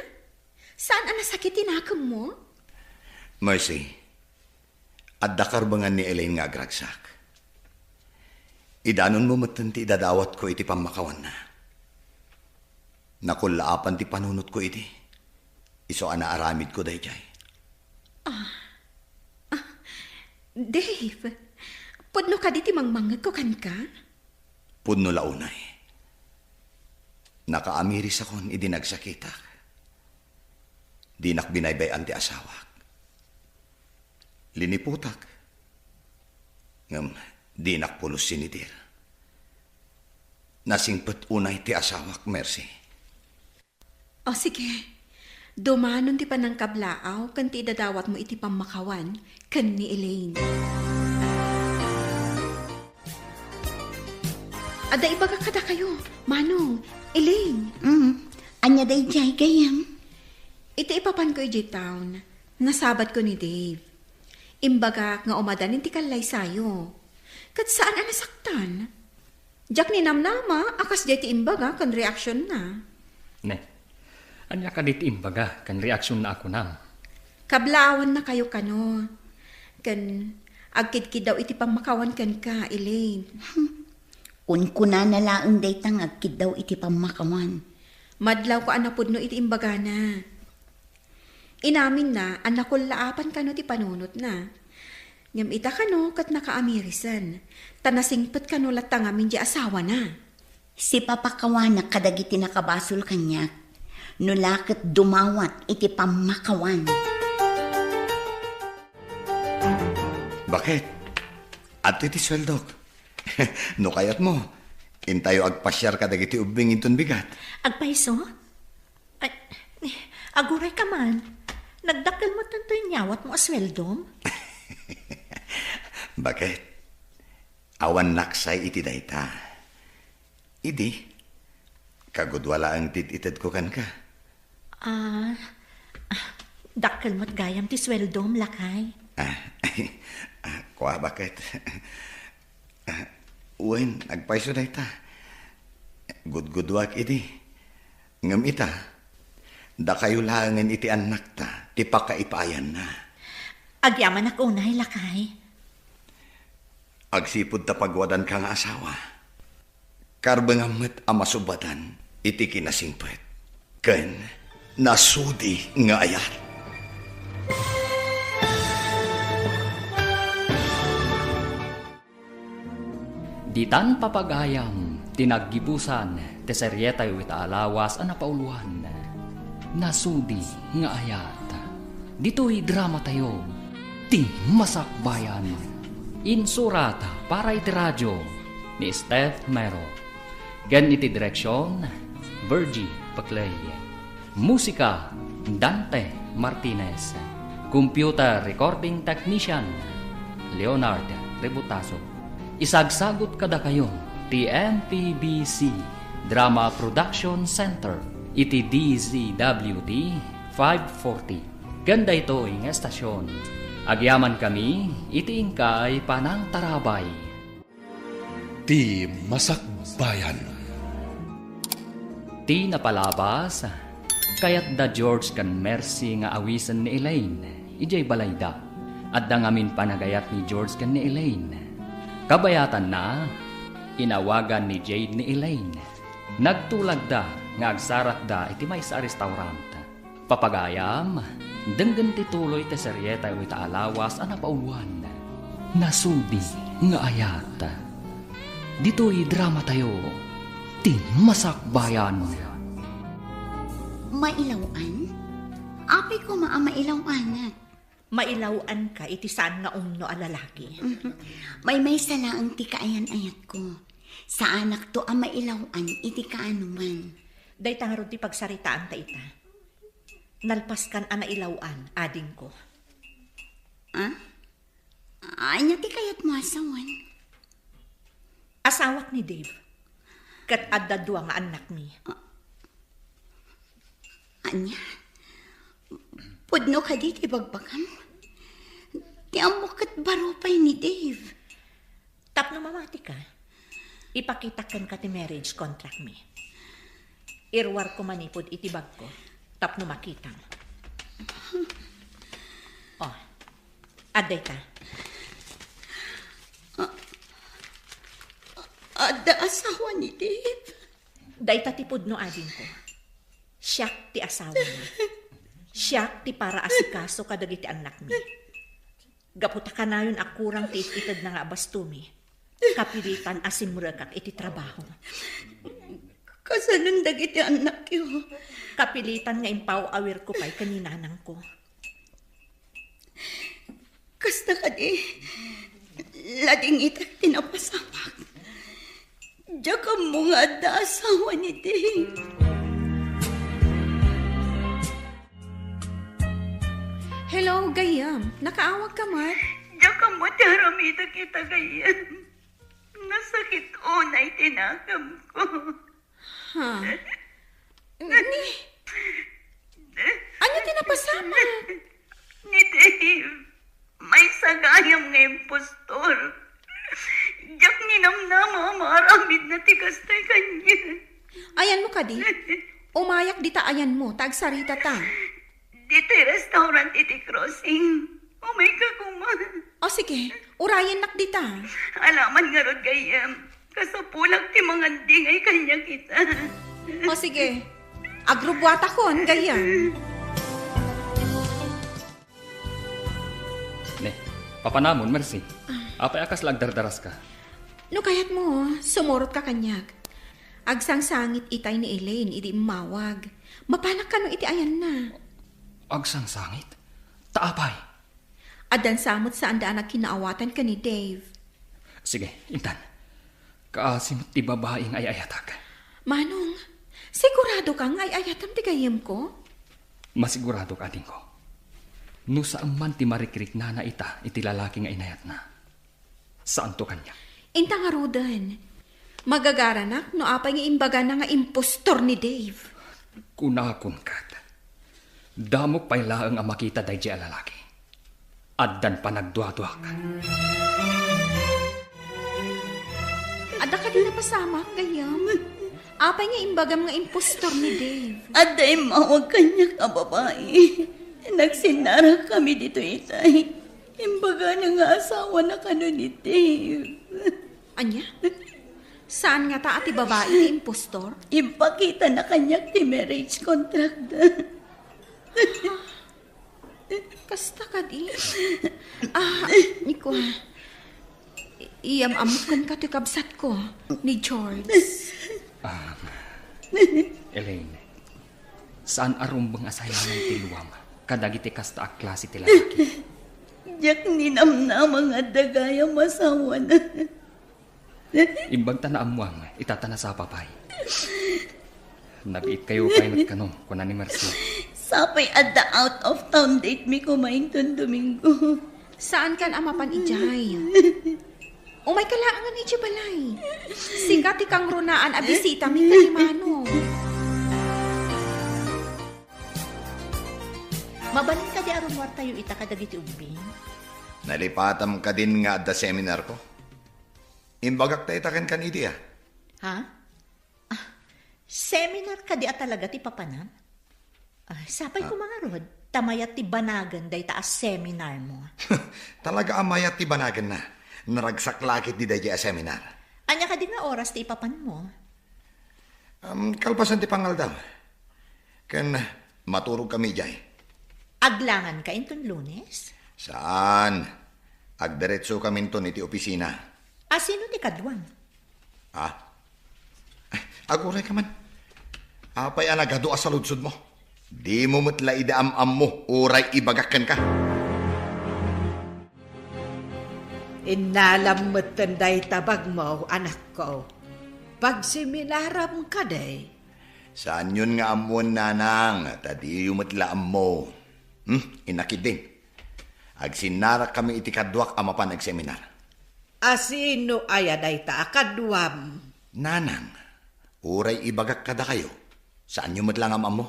Saan a nasakit ti nakemmo? Mercy, adda karbengan ni Elaine nga agragsak. Idanonmo metten ti idadawatko iti pammakawanna. Nakullaapan ti panunotko idi. Isu a naaramidko daydiay. Ah. Ah. Dave, pudno kadi ti mangmangngegko kenka? Pudno la unay. Nakaamirisakon idi nagsakitak. Dinak binaybay-an ti asawak. Liniputak. Ngem dinak pulos sinidir. Nasingpet unay ti asawak, Mercy. O, sige. Dumanon ti panangkablaaw ken ti idadawatmo iti pammakawan ken ni Elaine. Adda ibagak kadakayo, Manong, Elaine. Mm, ania daydiay, gayyem? Iti ipapanko idiay town, nasabatko ni Dave. Imbagak nga umadanin ti kallaysayo. Ket saan a nasaktan. Diak ninamnama a kasdiay ti imbaga ken reaksionna. Ne, ania kadi ti imbaga ken reaksionna a kunam? Kablaawannakayo kano. Ken agkidkiddaw iti pammakawan kenka, Elaine. Kunkunana laeng dayta nga agkiddaw iti pammakawan. Madlawko a napudno iti imbagana. Inaminna a nakullaapan kano ti panunotna. Ngem ita kano ket nakaamirisen, ta nasingpet kano latta ngamin di asawana. Sipapakawanak kadagiti nakabasol kaniak, no la ket dumawat iti pammakawan. Baket? Adtoy ti sueldok. No kayatmo, intayo agpasiar kadagiti ubbing inton bigat. Agpayso? Ay, aguray ka man. Nagdakkel met toy inyawatmo a sueldom? Baket? Awan naksay iti dayta. Idi, kagudua laeng ti it-itedko kenka. Ah, ah, dakkel met gayam ti sueldom, lakay. Ah, ah, kua, Baket? Ah, wen, agpayso dayta. Gudguduak idi. Ngem ita, dakayo laengen iti annakta ti pakaipaayanna. Agyamanak unay, lakay. Agsipud ta pagwadanka nga asawa, karbengam met a masubadan iti kinasingpet ken nasudi nga ayat. Ditan papagayam ti naggibusan ti serietayo ita a lawas a napauluan, Nasudi nga Ayat. Ditoy dramatayo, Ti Masakbayan. Insurat para iti radio ni Steph Mero. Ken iti direksion, Virgie Paclay. Musika, Dante Martinez. Computer recording technician, Leonard Rebutaso. Isagsagut kadakayo ti M P B C Drama Production Center iti D Z W T five forty. Ken daytoy nga estasion, agyamankami iti inkay panangtarabay. Ti Masakbayan. Ti napalabas, kayatda George ken Mercy nga awisen ni Elaine idiay balayda. Adda ngamin panagayat ni George ken ni Elaine. Kabayatanna, inawagan ni Jade ni Elaine. Nagtulagda nga agsarakda iti maysa a restaurant. Papagayam, denggen ti tuloy ti serietayo ita a lawas a napauluan, Nasudi nga Ayat. Ditoy dramatayo, Ti Masakbayan. Mailaw-an? Apay koma a mailaw-anak? Mailaw-anka iti saan nga umno a lalaki. Mhm. Maymaysa laeng ti kaayan-ayatko. Saanakto a mailaw-an iti kaanoman. Dayta ngarud ti pagsaritaanta ita. Nalpaskan a nailaw-an, adingko. Ah? Ania ti kayatmo a sawen? Asawak ni Dave. Ket adda dua nga annakmi. Ah. Ania? Pudno kadi ti bagbagam? Ti ammok ket baro pay ni Dave. Tapno mamatika, ipakitak kenka ti marriage contract mi. Iruarko manipud iti bagko tapno makitam. Oh, adda ita. A-, adda asawa ni Dave? Dayta ti pudno, adingko. Siak ti asawami. Siak ti para asikaso kadagiti annakmi. Gapu ta kanayon a kurang ti it-itedna nga abastomi, kapilitan a simrekak iti trabaho. Kasanon dagiti annakyo? Kapilitan nga impaw-awirko pay ken ni nanangko. Kasta kadi, ladingitak ti napasamak. Diak ammo nga adda asawa ni Dave. Hello, gayyem. Nakaawag ka met? Diak ammo ti aramidek ita, gayyem. Nasakit unay ti nakemko. Ha? Ni, ania ti napasamak? Ni Dave, maysa gayam nga impostor. Diak ninamnama a maaramidna ti kastoy kaniak. Ayanmo kadi? Umayak dita ayanmo, ta agsaritata. Ditoy restaurant iti crossing. Umayka koma. O sige, urayennak dita. Alaman ngarud, gayyem. Kasapulak ti mangandingay kaniak ita. O sige, agrubbuatakon, gayyem. Ne, papanamon, Mercy. Ah. Apay a kasla agdardaraska? No kayatmo, sumurotka kaniak. Agsangsangit itay ni Elaine idi immawag. Mapanak kano iti ayanna? Agsangsangit? Ta apay? Addan sa met saanda a nagkinaawatan ken ni Dave. Sige, intan. Kaasi met ti babai nga ay-ayatak. Manong, sigurado ka nga ay-ayatam ti gayyemko? Masigurado ka, adingko. No saan man ti marikriknana ita iti lalaki nga inayatna, saanto kaniak. Inta ngaruden, magagaranak no apay nga imbagana nga impostor ni Dave. Kunakon ket, damok pay laeng a makita daydiay a lalaki. Addan panagduaduak. Adda kadi napasamak, gayyem? Apay nga imbagam nga impostor ni Dave? Adda immawag kaniak a babai. Nagsinnarak kami ditoy itay. Imbagana nga asawana kano ni Dave. Ania? Saan ngata a ti babai ti impostor? Impakitana kaniak ti marriage contract da. Kasta kadi? Ah, ni kua. I-, iyam-ammok kenka ti kabsatko, ni George. Ah, Elaine, saan a rumbeng a sayanan ti luam kadagiti kasta a klase ti lalaki. Diak ninamnama nga adda gayam asawana. Imbag ta naammuam, ita ta nasapa pay. Nabiit kayo pay met kano, kuna ni Marcia. Sapay adda out of town date mi koma inton Domingo. Saan kan a mapan idiay? Umay ka laengen idiay balay. Sika ti kangrunaan a bisita mi ken ni Manong. Mabalin kadi a rummuartayo ita kadagiti ubbing? Nalipatam kadin nga adda seminar ko. Imbagak ta ita kenka ni Dia. Ha? Ah, seminar kadi a talaga ti papanam? Ah, sapay Ah. Koma ngarud, ta mayat ti banagen dayta a seminar mo. Talaga a mayat ti banagenna. Naragsak la ketdi daydiay a seminar. Ania kadi nga oras ti ipapan mo? Um, kalpasan ti pangaldaw. Ken maturog kami idiay. Aglangan ka inton Lunes? Saan. Agdiretso kami inton iti opisina. A sino ti kaduam? Ah? Ay, aguray ka man. Apay a nagadu a saludsod mo? Di mo met la idi am-ammo uray ibagak kenka. Innalam metten dayta bagmo, anakko. Pagseminaram kadi? Saanyon nga ammoen, nanang, ta diyo met la ammo. Hmm? Inakidin. Agsinnarak kami iti kaduak a mapan agseminar. A sino aya dayta a kaduam? Nanang, uray ibagak kadakayo, saanyo met la nga am-ammo.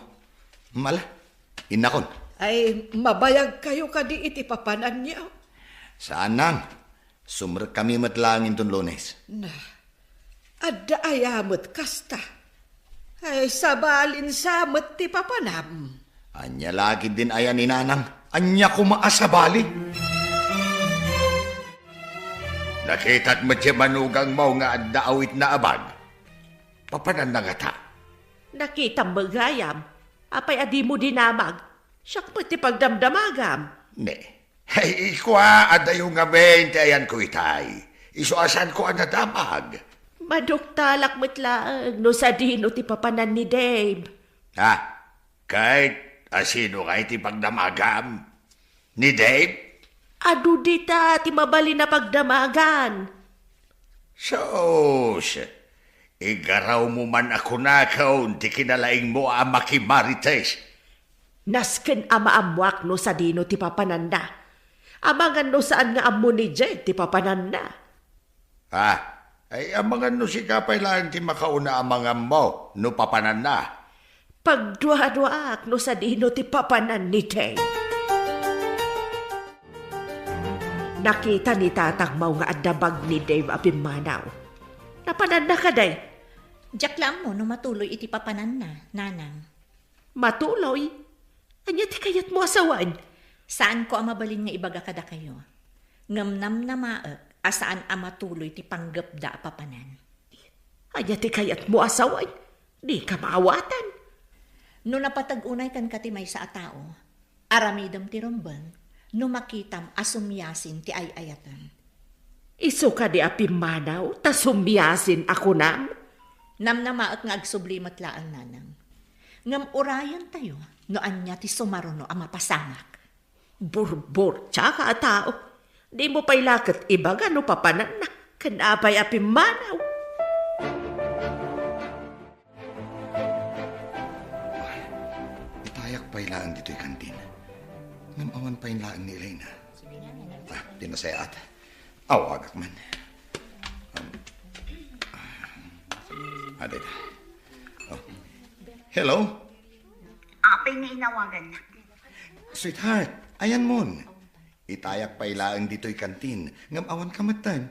Mala, innakon. Ay, mabayag kayo kadi iti papananyo? Saan, nang. Sumrek kami met laeng inton Lunes. Na, adda aya met kasta? Ay, sabalin sa met ti papanam. Ania la ketdin aya ni nanang? Ania koma a sabali? Nakitak met ti manugangmo nga adda awitna a bag? Papananna ngata? Nakitam met gayam. Apay a dimo dinamag? Siak met ti pagdamdamagam. Ne. Ay, ikua, adayo ngamin ti ayanko itay. Isu a saanko a nadamag. Maduktalak met laeng no sadino ti papanan ni Dave. Ha? Ket a sino ngay ti pagdamagam? Ni Dave? Adu dita ti mabalin a pagdamagan. Sus, igarawmo man a kunakon ti kinalaingmo a makimarites. Nasken a maammoak no sadino ti papananna. Amangan no saan nga ammo ni Jed ti papananna. Ah, ay amangan no sika pay laeng ti makauna a mangammo no papananna. Pagduaduaak no sadino ti papanan ni Dave. Nakita ni tatangmo nga adda bag ni Dave a pimmanaw. Napananna kadi? Diak la ammo no matuloy iti papananna, nanang. Matuloy? Ania ti kayatmo a sawen? Saanko a mabalin nga ibaga kadakayo. Ngem namnamaek a saan a matuloy ti panggepda a papanan. Ania ti kayatmo a sawen? Dika maawatan. No napateg unay kenka ti maysa a tao, aramidem ti rumbeng no makitam a sumiasin ti ay-ayatem. Isu kadi a pimmanaw ta sumiasin a kunam? Namnamaek nga agsubli met laeng, Nanang. Ngem urayentayo no ania ti sumaruno a mapasamak. Burburtiaka a tao. Dimo pay la ket ibaga no papananna ken apay a pimmanaw. Itayak pay laeng ditoy kantin. Ngem awan pay laeng ni Elena. Ah, di nasayaat. Awagak man. Um, ah, dayta. Oh. Hello? Apay nga inawagannak? Sweetheart, ayanmon. Itayak pay laeng ditoy kantin, ngem awanka metten.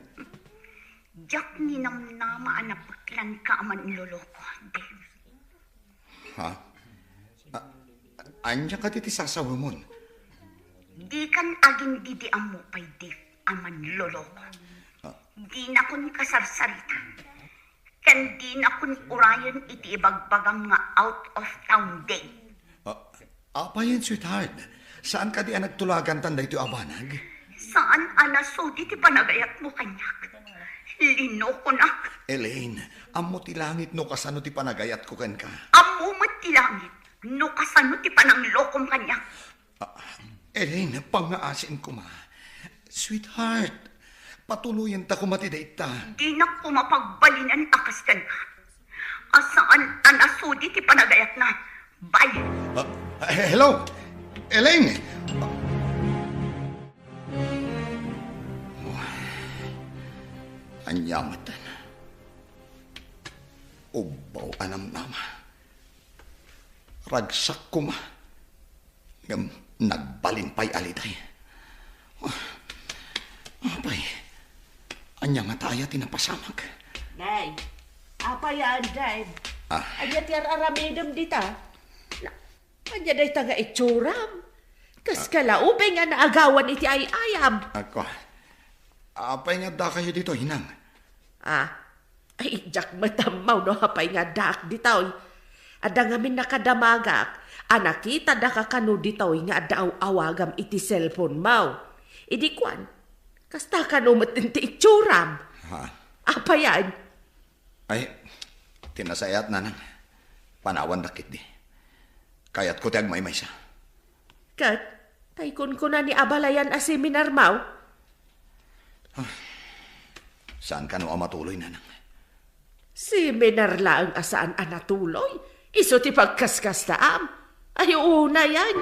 Diak ninamnama a napeklanka a manloloko, Dave. Ha? A-, ania kadi ti sasawemon? Dikan agin-idi ammo pay, Dave, a manloloko. Dinakon kasarsarita. Ken dinakon urayen iti ibagbagam nga out of town, Dave. Ah, apayen, sweetheart? Saan kadi a nagtulagantan daytoy a banag? Saan a nasudi ti panagayatmo kaniak. Linokonak. Elaine, ammo ti langit no kasano ti panagayatko kenka. Ammo met ti langit no kasano ti pananglokom kaniak. Ah, Elaine, pangngaasim koma. Sweetheart, patuloyenta koma ti dayta. Dinak koma pagbalinan a kas kenka. A saan a nasudi ti panagayatna. Bye. Ah, he-, hello? Elaine! Ania metten? Ubbaw a namnama. Ragsak koma. Ngem nagbalin pay a litay. Apay, ania ngata aya ti napasamak? Nay, apay a, Dave? Ah. Ania ti ar-aramidem dita? Ania dayta nga itsuram? Kas kalaubay nga naagawan iti ay-ayam. Ako, apay nga addakayo ditoy, Inang? Ah, ay, diak met ammaw no apay nga addaak ditoy. Adda ngamin nakadamagak a nakitadaka kano ditoy nga adda aw-awagam iti cellphone mo. Idi kuan, kasta kano met ti itsuram. Ha? Apayan? Ay, ti nasayaat, Nanang. Panawandak ketdi. Kayatko ti agmaymaysa. Ket, tay kunkuna ni abalayan a seminar mo? Ah, saan kano a matuloy, Nanang? Seminar laeng a saan a natuloy? Isu ti pagkaskastaam? Ay, unayan.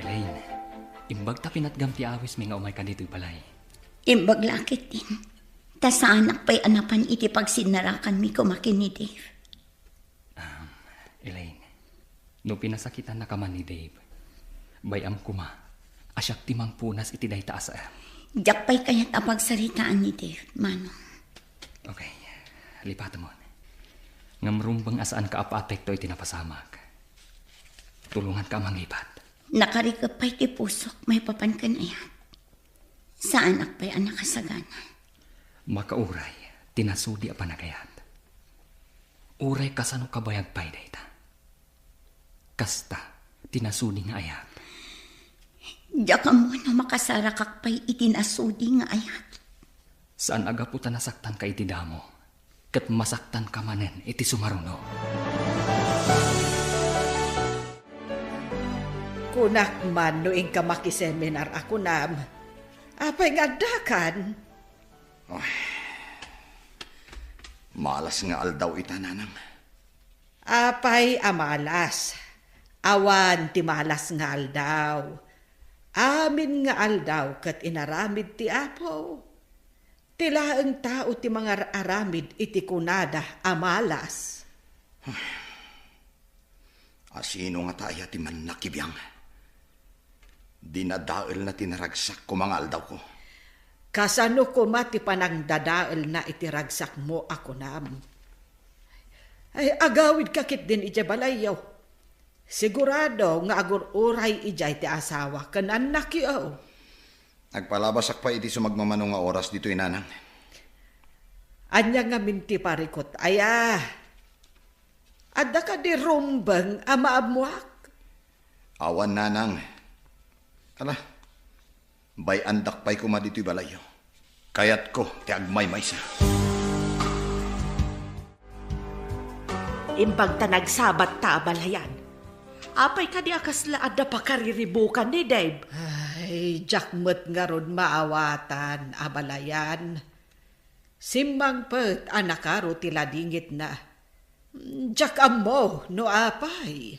Elaine, imbag ta pinatgam ti awismi nga umayka ditoy balay. Imbag la ketdin, ta saanak pay a napan iti pagsinnarakanmi koma ken ni Dave. Um, Elaine, no pinasakitannaka man ni Dave, bay-am koma a siak ti mangpunas iti dayta a saem. Diak pay kayat a pagsaritaan ni Dave, Manong. Okay, lipatemon. Ngem rumbeng a saanka a paapekto iti napasamak. Tulonganka a mangibat. Nakarikep pay ti pusok maipapan ken ayat. Saanak pay a nakasagana. Makauray ti nasudi a panagayat. Uray kasano kabayag pay dayta. Kasta ti nasudi nga ayat. Diak ammo no makasarakak pay iti nasudi nga ayat. Saan a gapu ta nasaktanka iti damo. Ket masaktanka manen iti sumaruno. Kunak man no inka makiseminar a kunam, apay nga addakan? Ay, malas nga aldaw ita, Nanang. Apay a malas? Awan ti malas nga aldaw. Amin nga aldaw ket inaramid ti Apo. Ti laeng tao ti mangar-aramid iti kunada a malas. Asino ngata aya ti mannakibiang? Dinadaelna ti naragsak koma nga aldawko. Kasano koma ti panangdadaelna iti ragsakmo a kunam? Ay, agawidka ketdin idiay balayyo. Sigurado nga agur-uray idiay ti asawa ken annakyo. Agpalabasak pay iti sumagmamano nga oras ditoy, Nanang. Ania ngamin ti parikut aya? Adda kadi rumbeng a maammoak? Awan, Nanang. Ala, bay-andak pay koma ditoy balayyo. Kayatko ti agmaymaysa. Imbag ta nagsabat ta abalayan. Apay kadi a kasla adda pakariribukan ni Dave? Ay, diak met ngarud maawatan, abalayan. Simmangpet a nakaro ti ladingitna. Diak ammo no apay.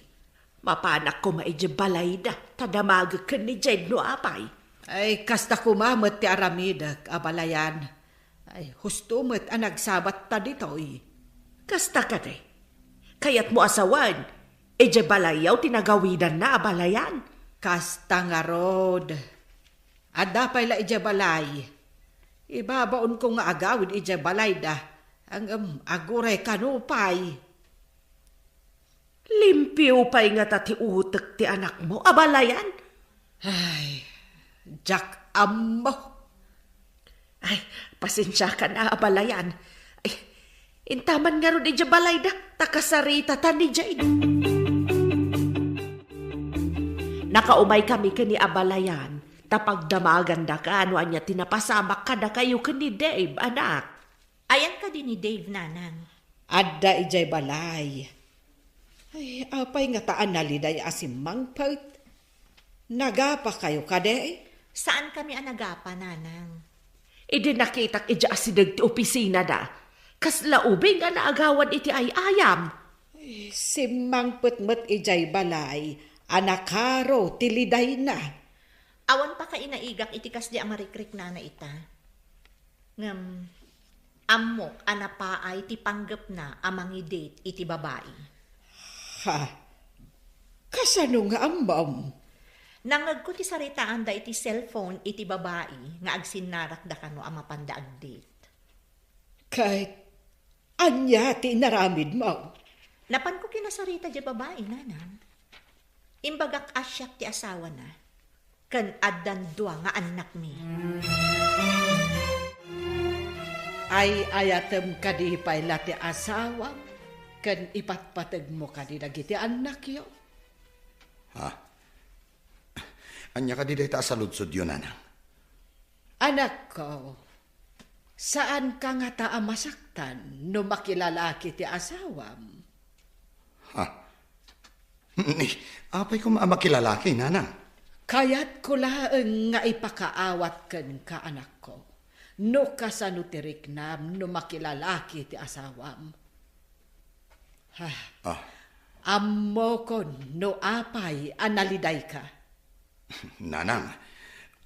Mapanak koma idiay balayda, ta damagek ken ni Jade no apay. Ay, kasta koma met ti aramidek, abalayan. Ay, husto met a nagsabat ta ditoy. Kasta kadi? Kayatmo a sawen, idiay balayyo ti nagawidanna, abalayan? Kasta ngarud. Adda pay la idiay balay. Ibabaonko nga agawid idiay balayda. Ngem aguray kano pay. Limpio pay ngata ti utek ti anakmo, abalayan? Ay, diak ammo. Ay, pasensiakan a, abalayan. Ay, intaman ngarud idiay balayda, ta kasaritata ni Jade. Nakaumaykami ken ni abalayan, ta pagdamagandaka no ania ti napasamak kadakayo ken ni Dave, anak. Ayan kadi ni Dave, nanang? Adda idiay balay. Ay, apay ngata a naliday a simmangpet? Nagapakayo kadi? Saankami a nagapa, nanang. Idi nakitak idiay asideg ti opisinada, kasla ubing a naagawad iti ay-ayam. Ay, simmangpet met idiay balay a nakaro ti lidayna. Awan pakainaigak iti kasdi a marikriknana ita. Ngem, ammok a napaay ti panggepna a mangi-date iti babai. Ha? Kasano nga ammom? Nangngegko ti saritaanda iti cellphone iti babai nga agsinnarakda kano a mapanda ag-date. Ket ania ti inaramidmo? Napanko kinasarita diay babai, nanang. Imbagak a siak ti asawana, ken addan dua nga annakmi. Ay-ayatem kadi pay la ti asawam ken ipatpategmo kadi dagiti annakyo? Ha? Ania kadi dayta a saludsodyo, nanang? Anakko, saanka ngata a masaktan no makilalaki ti asawam? Ha? Ni, apay koma a makilalaki, nanang? Kayatko laeng nga ipakaawat kenka, anakko, no kasano ti riknam no makilalaki ti asawam. Ah. Ah. Ammokon no apay a nalidayka. Nanang,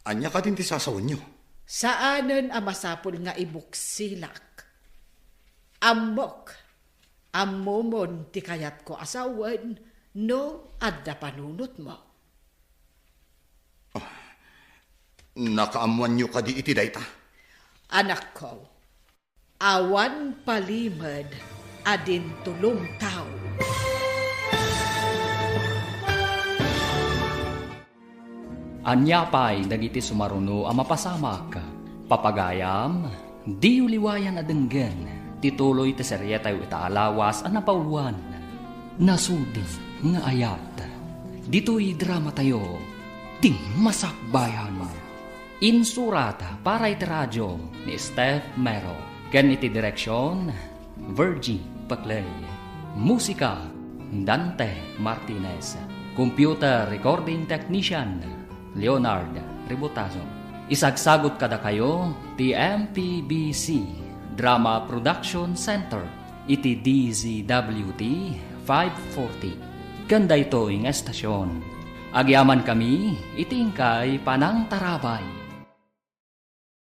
ania kadin ti sasawenyo? Saanen a masapul nga ibuksilak. Ammok, ammomon ti kayatko a sawen no adda panunotmo. Ah, nakaammoanyo kadi iti dayta? Anakko, awan palimed a dintulong tao. Ania pay dagiti sumaruno a mapasamak? Papagayam, diyo liwayan a denggen ti tuloy ti serietayo ita a lawas a napauluan, Nasudi nga Ayat. Ditoy dramatayo, Ti Masakbayan. Insurat para iti radio ni Steph Mero ken iti direksion, Virgie Paclay. Musika, Dante Martinez. Computer recording technician, Leonard Ributazo. Isagsagut kadakayo ti M P B C Drama Production Center iti D Z W T five forty. Ken daytoy nga estasion, agyamankami iti inkay panangtarabay.